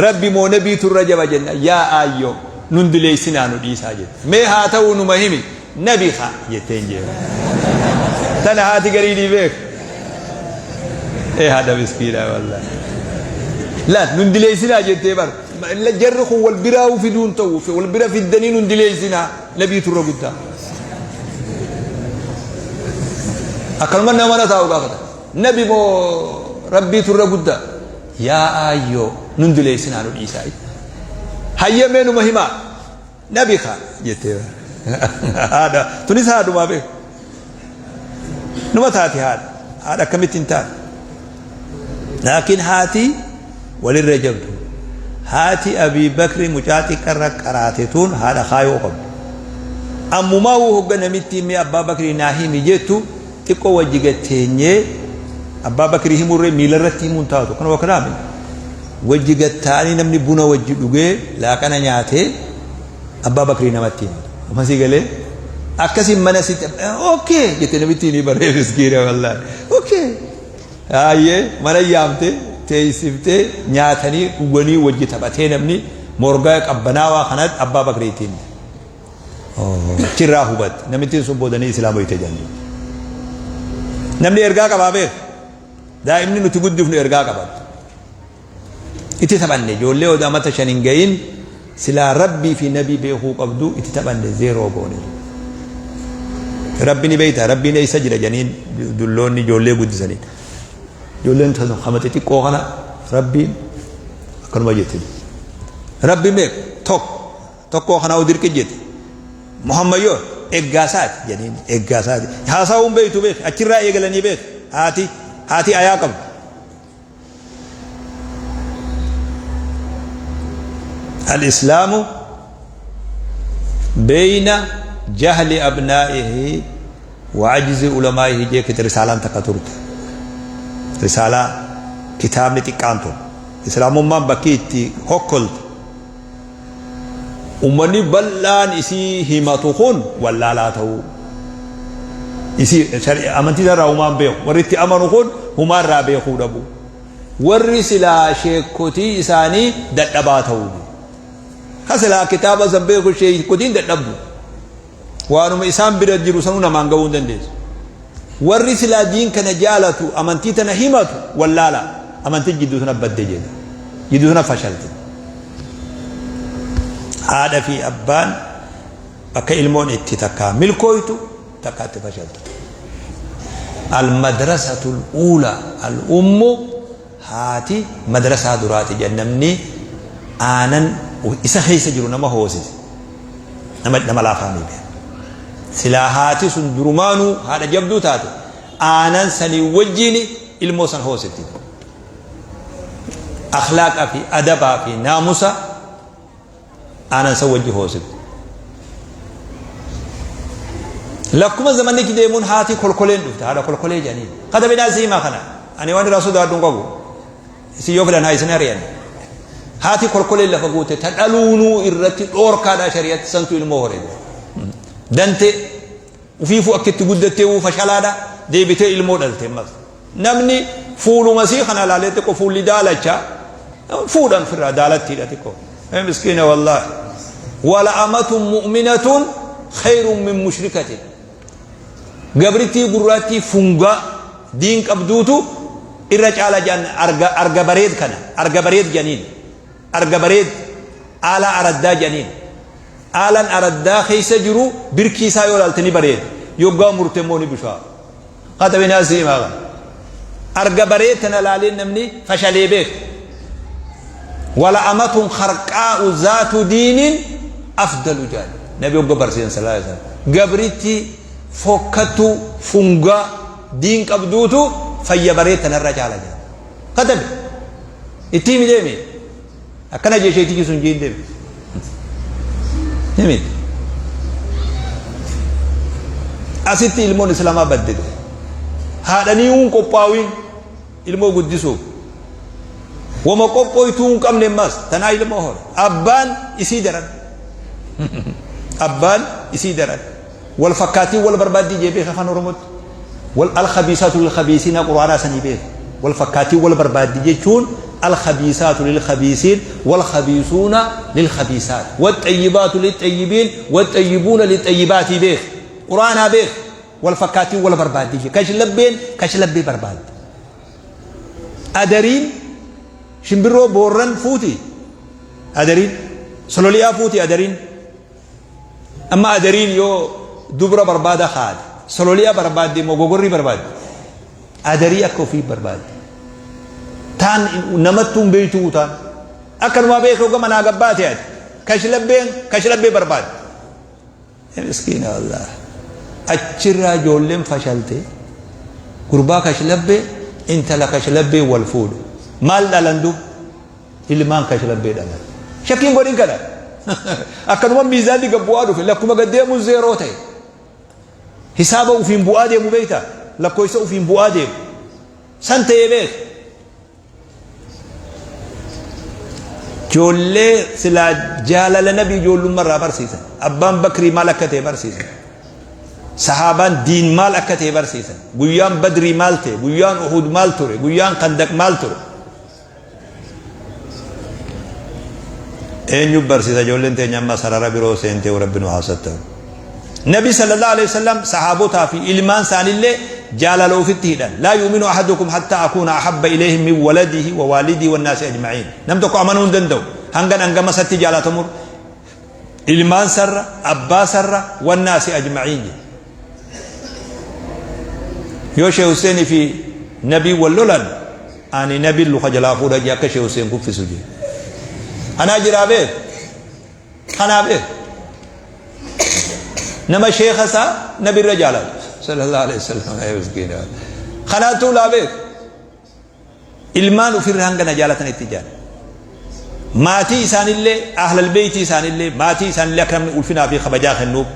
Rabbi moo nabiitu irra jaba jennaan yaa aayyoo nun duleeysinaa nu dhiisaa jette. Mee haa ta'uu numa himi nabi kaa jetteen jee bar. Tana haati gariinii beek. Ee haadha miskiinaa wallaahi. Laal nun dileeysinaa jettee bar. Jarri kun wal biraa fiduun ta'u wal bira fiddanii nun dileeysinaa nabiitu irra guddaa. Akkanuma nama mana taa'u gaafata. Nabi moo rabbiitu irra guddaa? Yaa aayyoo nun dileessinaa nu dhiisaa. Hayyamee numa himaa. Nabi kaa jettee haadha tunis haadhumaa beeku. Numa taati haadha. Haadha akkamitti hin taate. Laakiin haati walirra jabdu. Haati Abii Bakri mucaa xiqqarra qaraate tun haadha kaayoo qabdu. Ammumaa wuu hogga namittiin mee Abbaa Bakrii naa himi jettu xiqqoo wajji gad teenyee Abbaa Bakrii himurree miilarratti himuun taatu kana wakanaami. Wajji gad taa'anii namni buna wajji dhugee laaqana nyaatee Abbaa Bakrii namatti himatu. Amma sii galee akkasiin mana sitti okay jette namittiin ni baree miskiina wallaahi. Okay. Hayyee mana yaamte teessiftee nyaatanii dhuganii wajji taphatee namni morgaa qabbanaawaa kanatti Abbaa Bakriitiin achirraa hubatte. Namittiin sun boodanii islaamoyte jedhanii. Namni ergaa qabaa beeku. Daa'imni nuti guddifnu ergaa qaba. Itti taphanne ijoollee odaa mata 5 hin gahin silaa rabbii fi nabii beekuu qabdu itti taphanne zeeroo goone. Rabbi ni beekta rabbiin eessa jira jedhaniin dulloonni ijoollee guddisaniin. Ijoolleen kama xixiqqoo kana rabbiin akkanuma jetti. Rabbi meeqa tokko tokkoo kanaa dirqi jette. Muhammad yoo eggaasaati jedhaniin eggaasaati. Haasa'uun beektu beek achirraa eegalanii beek haati haati ayaa qabdu. الإسلام بين جهل أبنائه وعجز علمائه جيكت رسالة تكترت رسالة كتاب نتقانتو إسلام ما بكيتي هكلت Ummanni bal'aan isii himatu kun wallaalaa ta'uu. Isii amantii irraa humaan beeku. Warri itti amanu kun humaa irraa beekuu dhabu. Warri silaa sheekkotii isaanii dadhabaa ta'uu. Ka silaa kitaaba san beeku sheekkotiin dadhabdu. Waanuma isaan bira jiru sanuu namaan ga'uu hin dandeessu. Warri silaa diin kana jaalatu, amantii tana himatu wallaala. Amantii jidduu tana badde jedha. Jidduu tana fashalte. Haadha fi abbaan bakka ilmoon itti takkaa milkooytu, takkaa itti fashaltu. Al-madrasatul uula al-ummu, haati madrasaa duraati jedhan. Namni aanan isa keessa jiru nama hoosise nama laafaa miidhe. Silaa haati sun durumaanuu haadha jabduu taate, aanan sanii wajjiin ilmoo san hoosifti. Akhlaaqa fi adabaa fi naamusa aanan san wajji hoosifti. Lakkuma zamanni itti deemuun haati kolkoleen dhufte, haadha kolkolee jedhanii. Kada bidhaa si himaa kana. Ani waan irraa sodaadhu hin qabu. Isin yoo filan haa isin ari'an. Haati kolkoleen lafa guute, ta dhaluunuu irratti dhoorkaadha shari'atti, santu ilmoo hore. Dante ufiifuu akka itti guddattee uu fashalaadha, deebitee ilmoo dhalte ammas. Namni fuuluma sii kana laalee xiqqoo fuulli daalacha fuudhan firraa daalattiidha xiqqoo. Ee miskiina wallaahi. Wala amatun mu'minatun khayrun min mushrikatin. Gabrittii gurraattii fungaa diin qabduutu irra caala jedhan. Arga bareed kana arga bareed jedhaniin, arga bareed aalaa araddaa jedhaniin. Aalaan araddaa keessa jiru birkii isaa yoo ilaalte ni bareeda. Yoggaa murte immoo ni bushaa. Katabinaa asii himaa kana. Arga bareed tana laaleen namni fashalee beeka. Wala amatun kharqaa'u zaatu diinin afdalu jaal. Nabi hogga barsiisan sallallahu alaihi wasallam. Gabritti fokkattuu fungaa diin qabduutu fayya bareed tanarra caala jaal. Katabi. Itti himi deemi. Akkana jee sheetichi sun jeen deemi. Himi. Asitti ilmoon islaamaa badde. Haadhanii uun qophaa'uun ilmoo guddisuuf. Wama qophooytuu hin qabne ammas tanaa ilmoo hore. Abbaan isii daran. Abbaan isii daran. Wal fakkaatiin wal barbaaddii jee beeka afaan Oromootti. Wal alkhabiisaatu lil khabiisiina quraanaa sanii beeka. Wal fakkaatiin wal barbaaddi jechuun alkhabiisaatu lil khabiisiin wal khabiisuuna lil khabiisaat waxxayyibaatu lil xayyibiin waxxayyibuuna lil xayyibaatii beeka. Quraanaa beeka. Wal fakkaatiin wal barbaaddi jee. Kashlabbeen kashlabbee barbaaddi. Adariin shimbirroo boorran fuuti. Adariin sololi'aa fuuti adariin. Amma adariin yoo dubra barbaada kaate, sololi'a barbaadde immoo gogorrii barbaadde. Adarii akka ofii barbaadde. Taan namattuu hin beektuu taan. Akkanumaa beekee gama naa gabbaate ati. Kashlabbeen kashlabbee barbaadde. Miskiina wallaahi. Achirraa ijoolleen fashalte, gurbaa kashlabbee intala kashlabbee wal fuudhe. Maal dhalan dub? Ilmaan kashlabbee dhalan. Shakkiin godhin kana. Akkanuma miizaanni gad bu'aa dhufe, lakkuma gad deemuun zeeroo ta'e. Hisaaba ufiin bu'aa deemu beektaa? Lakkoofsa ufiin bu'aa deemu. San ta'ee beek. Ijoollee silaa jaalala nabii ijoollummaa irraa barsiisan. Abbaan Bakrii maal akka ta'e barsiisan. Sahaabaan diin maal akka ta'e barsiisan. Guyyaan Badrii maal ta'e? Guyyaan Uhud maal ture? Guyyaan Khandaq maal ture? Eenyu barsiisa? Ijoolleen teenya amma sarara biroo seentee, rabbi nu haasattaru. Nabi sallallahu alaihi wasallam sahaabotaa fi ilmaan isaanillee jaalala ofitti hidhan. Laa yu'minu ahadukum hatta akuuna ahabba ilayhi min waladihi wa waalidihi wan naasi ajma'iin. Nam tokko amanuu hin danda'u hangan hangama isatti jaalatamur ilmaan sarra, abbaa sarra, wan naasi ajma'iin jedhe. Yoo Sheekh Hussein fi Nabii wal lolan, ani Nabiin luka jalaa fuudha jee, akka Sheekh Hussein kuffisu jee. Anaa jiraa beek. Kanaa beek. Nama sheekha isaa Nabi irra jaalatu. Sallallahu alaihi wasallam. Miskiina. Kanaatu laa beek. Ilmaan ofirra hanga na jaalatan itti jaala. Maatii isaanillee, ahlal beeytii isaanillee, maatii isaanillee akka namni ulfinaa fi kabajaa kennuuf,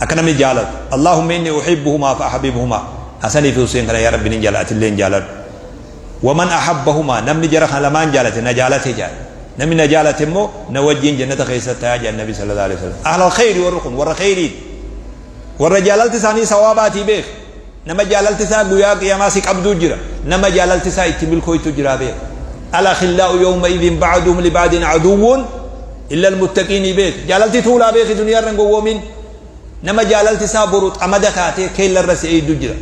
akka namni jaalatu. Allahumma inni uhibbuhumaa fa ahbibhumaa. Hasanii fi Hussein kana yaa Rabbi nin jaalladha, atillee hin jaaladhu. Waman ahabbahumaa, namni jara kana lamaan jaalate na jaalate jaale. Namni na jaalate immoo na wajjin jannata keessa ta'a jedhan Nabi sallallahu alaihi wasallam. Ahlal kheyri warri kun warra kheyriiti. Warra jaalalti isaanii sawaabaatii beek. Nama jaalalti isaa guyyaa qiyaamaa si qabduu jira. Nama jaalalti isaa itti milkooytu jiraa beek. Al-akhillaa'u yawma idhin ba'duhum li ba'din aduwwun illa al-muttaqiinii beek. Jaalalti tuulaa beeki, duniyaa irra hin gowwoomin. Nama jaalalti isaa boru xamada taatee keella irra si eeydu jira.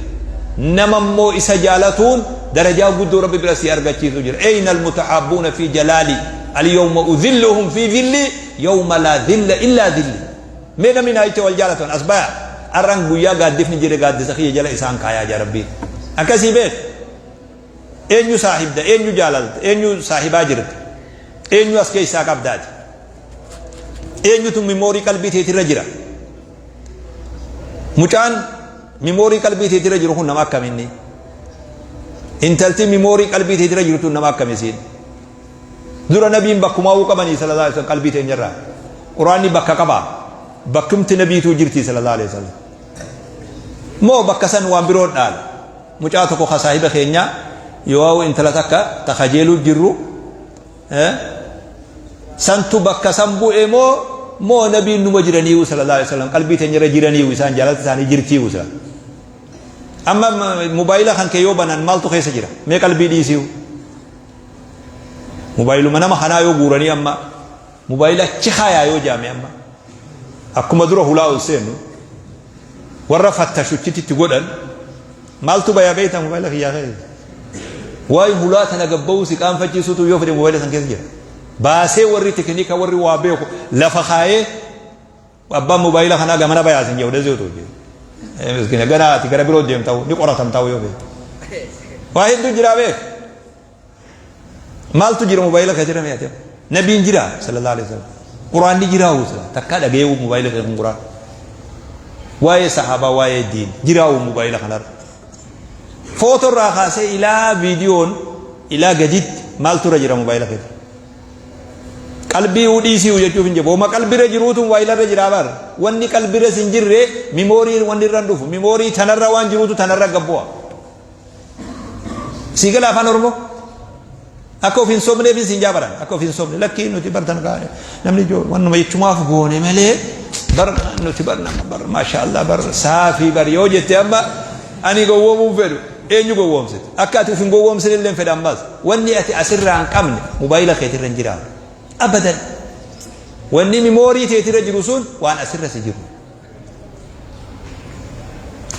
Nama immoo isa jaalatuun darajaa guddoo Rabbi bira si argachiisu jira. Eyna almutahaabbuuna fi jalaali alyawma udhilluhum fi dhilli yawma laa dhilla illaa dhilli. Mee namni naa jecha wal jaalatan as baya. Arran guyyaa gaaddifni jire gaaddisa kiyya jala isaan kaayaa jaa Rabbiin. Akkasii beek. Eenyu saahibda, eenyu jaalalta, eenyu saahibaa jirta, eenyu as keessaa qabdaati. Eenyutu mimoorii qalbii teetirra jira. Mucaan mimoorii qalbii teetirra jiru kun nama akkaminni? Intalti mimoorii qalbii teetirra jirtu nama akkamisiin? Dura nabiin bakkumaa'uu qabanii sallallahu alaihi wasallam qalbii teenyarraa. Quraanni bakka qaba. Bakkumti nabiituu jirti sallallahu alaihi wasallam. Moo bakka san waan biroo dhaala. Mucaa tokko ka saahiba keenyaa yoo intala takka ta kajeeluu jirru santu bakka san bu'e moo moo nabiin numa jiraniiyu sallallahu alaihi wasallam qalbii teenyarra jiraniiyu isaan jaalalti isaanii jirtiiyu sila. Amma mobaayila kan kee yoo banan maaltu keessa jira? Mee qalbii dhiisiyu. Mobaayiluma nama kanaa yoo guuranii amma mobaayila achi kaayaa yoo jaame amma akkuma dura hulaa ol seennu warra fattashuchitti itti godhan maaltu bayaa beektaa mobaayila kiyyaa keessa. Waa'ee hulaa tana gabba'uu si qaanfachiisuutu yoo fedhe mobaayila san keessa jira. Baasee warri tekinika warri waa beeku lafa kaayee abbaan mobaayila kanaa gamana bayaa sin jedhu dhasee otoo jiru. Miskiina gara ati gara biroo deemta ni qoratamta yoo fedhe. Waa hedduu jiraa beek. Maaltu jira mobaayila keessa jira meeqa Nabiin jira sallallahu alaihi wasallam. Quraanni jira wusa takka dhaga'ee mobaayila keessa kun quraan. Waa'ee sahaabaa waa'ee diin jira wu mobaayila kanarra. Footoo irraa kaasee ilaa viidiyoon ilaa gaditti maaltu irra jira mobaayila keessa. Qalbii uu dhiisii jechuuf hin jiru. Woma qalbirra jiruutu mobaayila irra jira bar. Wanni qalbirra sin jirre mimoorii wanni irra hin dhufu. Mimoorii tanarra waan jiruutu tanarra gabbu'a. Sii gala afaan Oromoo? Akka of hin sobneef siin jaabaran. Akka of hin sobne. Lakkii nuti bartan kaane. Namni ijoo wannuma jechumaaf goone malee bar nuti bar nama bar maashaallah bar saafii bar yoo jette amma ani gowwoomuu fedhu eenyu gowwoomsite. Akka ati of hin gowwoomsine illee fedha ammas. Wanni ati asirraa hin qabne mobaayila keetirra hin jiraatu. Abadan. Wanni mimoorii teetirra jiru sun waan asirra si jiru.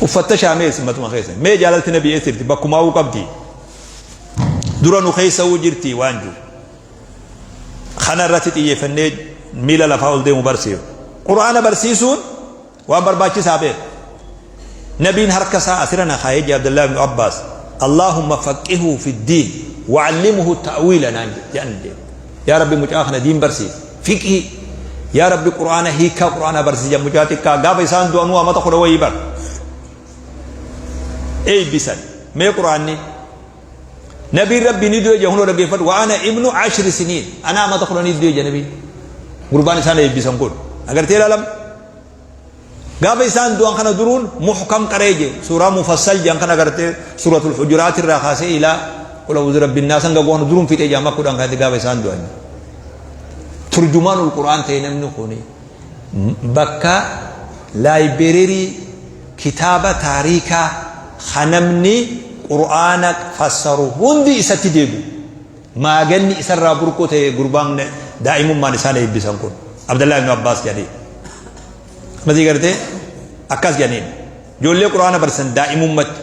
Uffatta shaamee matuma keessa. Mee jaalalti nabii eessa jirti? Bakkumaa'uu qabdi. Dura nu keessa'uu jirti waan jiru. Kana irratti xiyyeeffannee miila lafaa ol deemu barsiisu. Qur'aana barsiisuun waan barbaachisaa beeku. Nabiin harka isaa asirra na kaayee jee Abdullah ibn Abbaas. Allahumma faqihu fi diin wa'allimuhu ta'wiila naan jedhan jedhe. Yaa Rabbi mucaa kana diin barsiisi. Fiqhii. Yaa Rabbi Qur'aana hiikkaa Qur'aanaa barsiisi jedhan mucaa xiqqaa gaafa isaan du'anuu amata kudha wayii bar. Eebbisan. Mee Qur'aanni. Nabiin Rabbi ni du'e jedhe hunoo dhaggeeffadhu. Wa ana ibnu ashri siniin. Ana amata kudhanii du'e jedhe nabiin. Gurbaan isaan eebbisan kun. Agartee ilaalam. Gaafa isaan du'an kana duruun muhkam qaree je suuraa mufassal jedhan kana gartee suuratul hujuraat irraa kaasee ilaa qul a'uuzu rabbin naas hanga goonu duruun fixee jedhama kudhan kanatti gaafa isaan du'an. Turjumaanul Qur'aan ta'e namni kuni bakka laayibireerii kitaaba taariikaa kan namni Qur'aana fassaru hundi isatti deebi'u. Maaganni isarraa burquu ta'e gurbaan daa'imummaan isaan eebbisan kun Abdallaa ibn Abbaas jedhanii. Masii gartee akkas jedhaniin. Ijoollee Qur'aana barsiisan daa'imummatti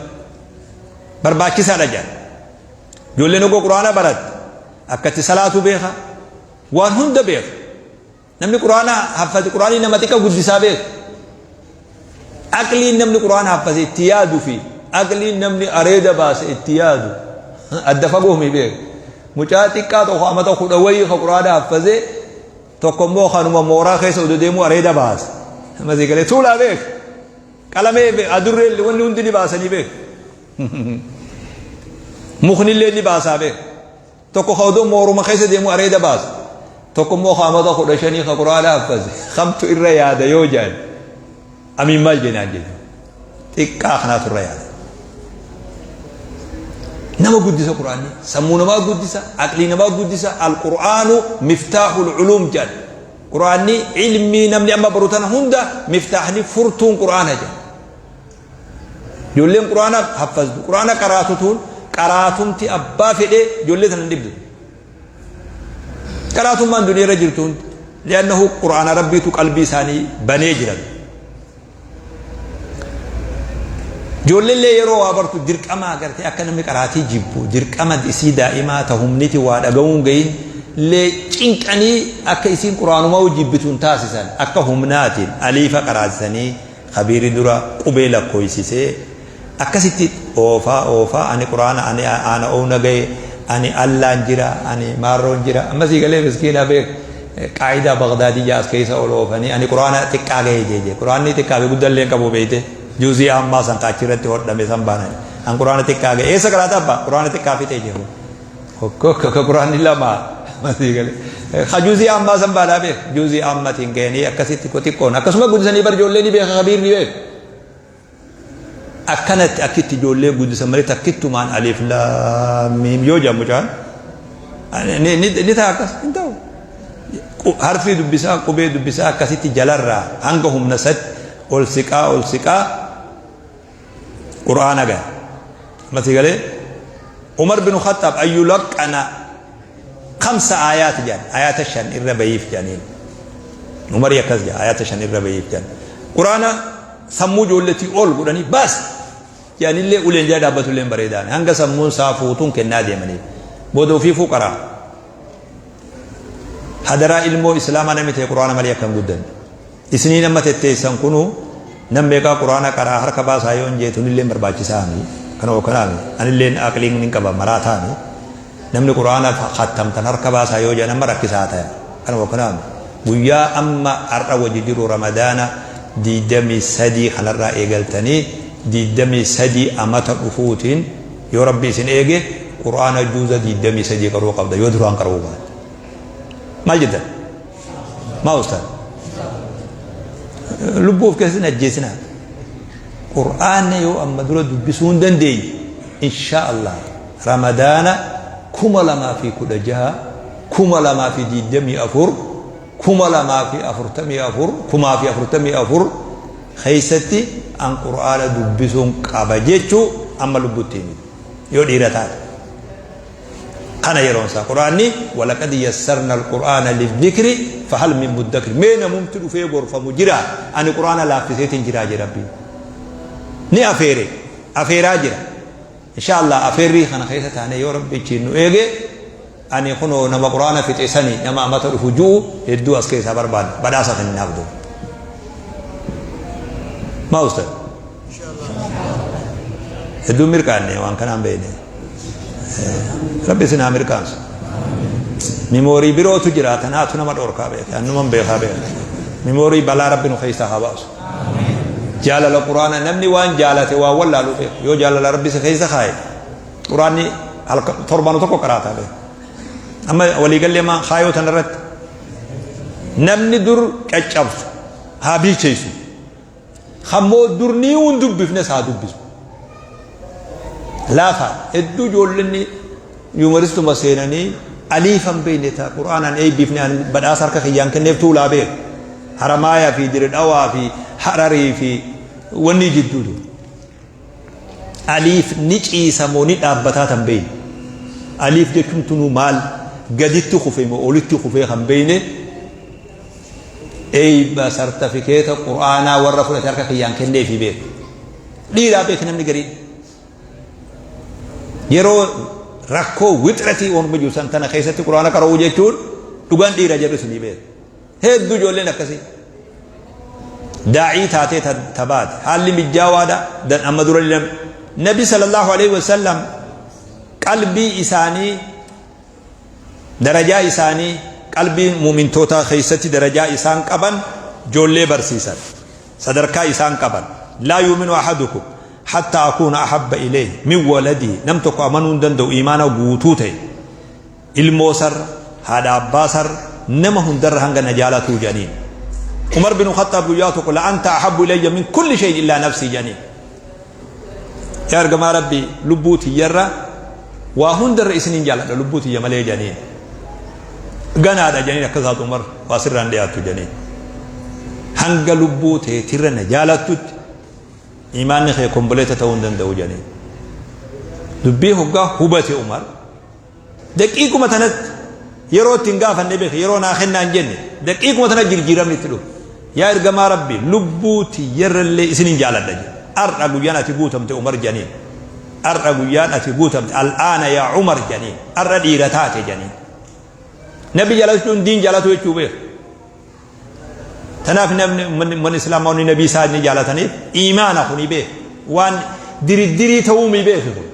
barbaachisaadha jedhan. Ijoolleen ogoo Qur'aana baratte akkatti salaatu beeka waan hunda beeka. Namni Qur'aana haffate Qur'aanii nama xiqqa guddisaa beeka. Aqliin namni Qur'aana haffate itti yaadu fi aqliin namni areeda baase itti yaadu adda fagoo mi beeka. Mucaa xiqqaa tokko amata kudha wayii ka Qur'aana haffate tokko immoo kanuma mooraa keessa odoo deemuu areeda baase. Masii galee tuulaa beeka. Qalamee adurree wanni hundi ni baasanii beeka. Mukni illee ni baasaa beeka. Tokko ka odoo mooruma keessa deemu areeda baasa. Tokko immoo ka amata kudha shanii ka quraana haffaze. Kamtu irra yaada yoo jedhan. Amiin maal jenaan jechuudha. Xiqqaa kanaatu irra yaada. Nama guddisa quraanni. Sammuu namaa guddisa, aqlii namaa guddisa. Al-Qur'aanu miftaaxul culuum jedhan. Quraanni ilmii namni amma baru tana hunda miftaaxni furtuun quraana jedhan. Ijoolleen quraana haffazdu quraana qaraatu tuun qaraatumti abbaa fedhee ijoollee tana hin dhibdu. Qaraatummaan duniyaa irra jirtu hundi li'annahu quraana rabbiitu qalbii isaanii banee jiran. Ijoolleellee yeroo waa bartu dirqama agartee akka namni qaraatii jibbu dirqama isii daa'imaa ta humniti waa dhaga'uun gahin illee cinqanii akka isiin quraanuma jibbitu hin taasisan. Akka humnaatiin aliifa qaraasisanii kabiiri dura qubee lakkoofsisee akkasitti oofaa oofaa, ani quraana, ani aana oona gahe, ani allaan jira, ani maarroon jira. Ammasii galee miskiina beek qaayidaa Bagdaadiyyaa as keessa ol oofanii ani quraana xiqqaa gahe jeje. Quraanni xiqqaa fi guddallee hin qabu beeyte. Juuzii ammaa san kaachi irratti hodhame san baanan an quraana xiqqaa gahe. Eessa qaraata abbaa? Quraana xiqqaa fixee jiru ka quraanni lama. Ammasii galee ka juuzii ammaa san baanaa beek juuzii ammatiin gahanii akkasitti xiqqoon akkasuma guddisanii bar. Ijoollee ni beeka, kabiir ni beeka. Akkanatti akkitti ijoollee guddisan malee takkittumaan alif laam miim yoo jedhan mucaan ni ta'a akkas hin ta'u. Harfii dubbisaa, qubee dubbisaa akkasitti jalarraa hanga humna satti ol siqaa ol siqaa qur'aana gaha. Ammasii galee Umar bin Khattaab ayyulaqqana khamsa aayaati jedhan, ayaata 5 irra bahiif jedhaniin. Umarii akkas jedha, ayaata 5 irra bahiif jedhan. Qur'aana sammuu ijoolleetii ol godhanii baas jedhanillee uleen jala dhaabbatullee bareedaan hanga sammuun isaa fuutuun kennaa deemaniif booda ofiifuu qaraa. Hadaraa ilmoo islaamaa namni ta'e qur'aana malee akka hin guddanne. Isinii nama tetteessan kunuu nam meeqaa qur'aana qaraa harka baasaa yoo hin jeetu illee barbaachisaa mi kana kanaami anillee aqliin nin qaba maraataami. Namni qur'aana khattamtan harka baasaa yoo jedhan amma rakkisaa ta'e kana kanaami. Guyyaa amma har'a wajji jiru Ramadaana 23 kanarraa eegaltanii 23 amata dhufuutiin yoo rabbi isin eege qur'aana juuza 23 qaruu qabda yoo duraan qaruu baatte. Maal jettan? Maa ustaad? Lubbuu of keessatti ajjeesinaa. Qur'aanni yoo amma dura dubbisuu hin dandeenye, insha Allah Ramadaana 2016, 2024, 2044, 1044 keessatti an qur'aana dubbisuun qaba jechuu amma lubbutti himi yoo dhiira taate. Kana yeroon isaa qur'aanni walaqad yassarna alqur'aana lidhikri fahal min muddakir, mee namumti dhufee gorfamu jira, ani qur'aana laaffiseetiin jiraa jee rabbiin ni afeere, afeeraa jira. Insha Allah afeerrii kana keessa taane yoo rabbi ichiin nu eege ani kunoo nama qur'aana fixe sani nama amata dhufu ju'u hedduu as keessaa barbaadna, badhaasa kennaaf duuba. Maa ustad? Hedduun mirqaanne waan kanaan beekne. Rabbi isin haa mirqaansu. Mimoorii birootu jira, tanaatu nama dhorkaa beeke, annuman beekaa beeka. Mimoorii balaa rabbi nu keessaa haa baasu. Jaalala quraana namni waan jaalate waan wallaalu beeku. Yoo jaalala rabbi si keessa kaaye quraanni halkan torbanu tokko qaraataa beeku. Amma waliigallee maa kaayoo tanarratti namni dur caccabsu haa bilcheessu. Kammoo durnii hin dubbifnes haa dubbisu. Laafaa hedduu ijoollonni yuunivarsiituma seenanii aliifan beekne ta'a qura'aanaan eebbifne an badhaasa harka kiyyaan kenneef tuulaa beeku. Haramaayaa fi Diredhawaa fi Hararii fi wanni jidduutu. Aliif ni ciisa moo ni dhaabbataa tan beekne. Aliif jechuun tunuu maal gaditti kufe moo olitti kufee kan beekne eeyba sartafikeeta qur'aanaa warra fudhate harka kiyyaan kenneefii beeku. Dhiiraa beeki namni gariin. Yeroo rakkoo wixratii orma jiru san tana keessatti qur'aana qara'uu jechuun dhugaan dhiira jedhu isinii beeku. Hedduu ijoolleen akkasii. Daa'ii taatee tabaate haalli mijjaawaadha amma dura Nabi sallallahu alaihi wasallam qalbii isaanii darajaa isaanii qalbii mu'mintootaa keessatti darajaa isaan qaban ijoollee barsiisan, sadarkaa isaan qaban. Laa yu'minu ahadukum hatta akuuna ahabba ilayhi min waladii, nam tokko amanuu hin danda'u imaana guutuu ta'e ilmoo sarra, haadha abbaa sarra, nama hundarra hanga na jaalatuu jedhaniin. Umar bin Khattaab guyyaa tokko la anta ahabbu ilayya min kulli shay'in illaa nafsii jedhaniin. Yaa ergamaa rabbii, lubbuu tiyyarra waa hundarra isinin jaaladha, lubbuu tiyya malee jedhaniin. Ganaadha jedhaniin, akka isaatu Umar waa sirraan dhiyaattu jedhaniin. Hanga lubbuu teetirra na jaalattutti imaanni kee komboleeta ta'uu hin danda'u jedhaniin. Dubbii hoggaa hubate Umar daqiiquma tanatti yeroo ittiin gaafanne beeke, yeroo naa kennaa hin jenne, daqiiquma tanatti jirjiiramni itti dhufe. Yaa ergamaa rabbii, lubbuu tiyyarrallee isinin jaaladha jedhe. Ar'a guyyaan ati guutamte Umar jedhaniin. Ar'a guyyaan ati guutamte al'aana yaa Umar jedhaniin. Ar'a dhiira taate jedhaniin. Nabi jaalachuun diin jaalatu jechuu beeku. Tanaaf namni ummanni islaamaa wanni nabii isaa inni jaalataniif iimaana kuni beeku. Waan diriddirii ta'uu mi beeku kun.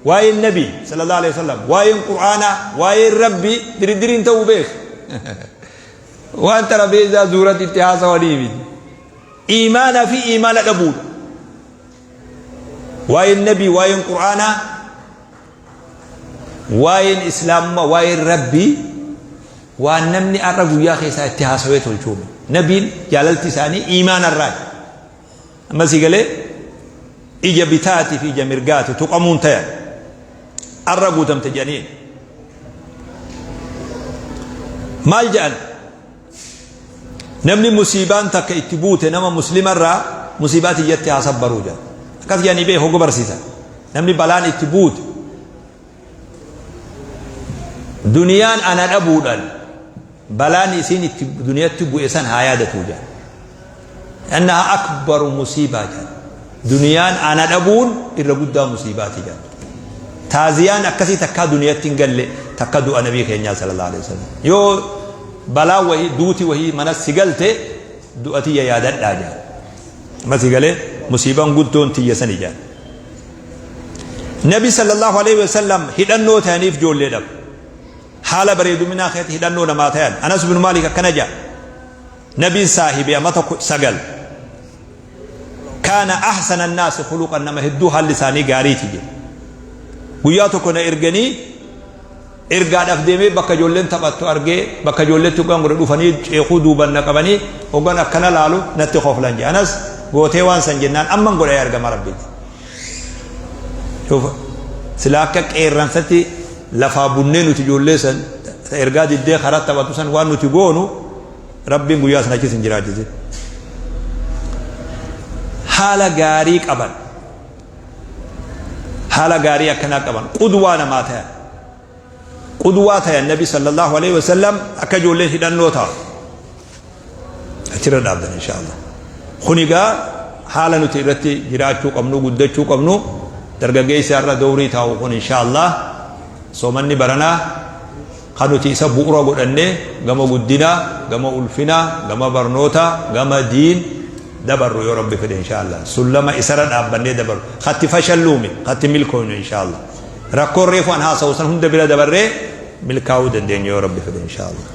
Waa'een nabii sallallahu alaihi wasallam, waa'een qur'aanaa, waa'een rabbii diriddiriin ta'uu beeku. Waan xarabeezaa zuuratti itti haasawanii miti. Iimaanaa fi iimaana dhabuudha. Waa'een nabii, waa'een qur'aanaa, waa'een islaamummaa, waa'een rabbii waan namni har'a guyyaa keessaa itti haasawee tolchuumi. Nabiin jaalalti isaanii iimaana irraa. Amma si galee ija bitaatii fi ija mirgaati tuqamuun tayan. Arra guutamte jedhaniin. Maal jedhan? Namni musiibaan takka itti buute nama muslimarraa musiibaa tiyyatti haa sabbaruu jedhan. Akkas jedhanii beeku hogguu barsiisan. Namni balaan itti buute duniyaan ana dhabuudhaan balaan isiin itti duniyatti bu'e san haa yaadatuu jedhan. Annaha akbaru musiibaa jedhan. Duniyaan ana dhabuun irra guddaa musiibaati jedhan. Taaziyaan akkasii takkaa duniyatti hin galle takka du'a nabii keenyaa sallallahu alaihi wasallam. Yoo balaa wahii duuti wahii mana si galte du'a tiyya yaadadhaa jedhan. Amma si galee musiibaan guddoon tiyya sani jedhan. Nabi sallallahu alaihi wasallam hidhannoo ta'aniif ijoollee dhabu. Haala bareeduminaa keessatti hidhannoo namaa ta'an. Anas bin Maalik akkana jedha. Nabiin saahibe amata 9. Kaana ahsana annaasi khuluqan, nama hedduu haalli isaanii gaariiti jedhe. Guyyaa tokko na erganii ergaadhaaf deemee bakka ijoolleen taphattu argee bakka ijoolleetti hoggaan godhe dhufanii ceekuu duuban na qabanii hoggaan akkana laalu natti koflan jedhe. Anas gootee waan san jennaan amman godhee argama rabbiiti. Sila akka qeerransatti lafaa bunnee nuti ijoollee san ergaa diddee karaa taphatu san waan nuti goonu Rabbiin guyyaa sana achis hin jiraachisin. Haala gaarii qaban. Haala gaarii akkanaa qaban. Qudwaa namaa tayan. Qudwaa tayan Nabi sallallahu alaihi wasallam akka ijoolleen hidhannoo ta'a. Achirra dhaabdan insha Allah. Kun egaa haala nuti irratti jiraachuu qabnu guddachuu qabnu dargaggeessi har'a dowrii taa'u kun insha Allah soomanni baranaa Kan nuti isa bu'ura godhannee gama guddinaa, gama ulfinaa, gama barnootaa, gama diin dabarru yoo Rabbi fedhe inshaa Allah. Sullama isarra dhaabbannee dabarru. Katti fashalluumi, katti milkooynu inshaa Allah. Rakkoon reefu an haasawu san hunda bira dabarree milkaa'uu dandeenyu yoo Rabbi fedhe inshaa Allah.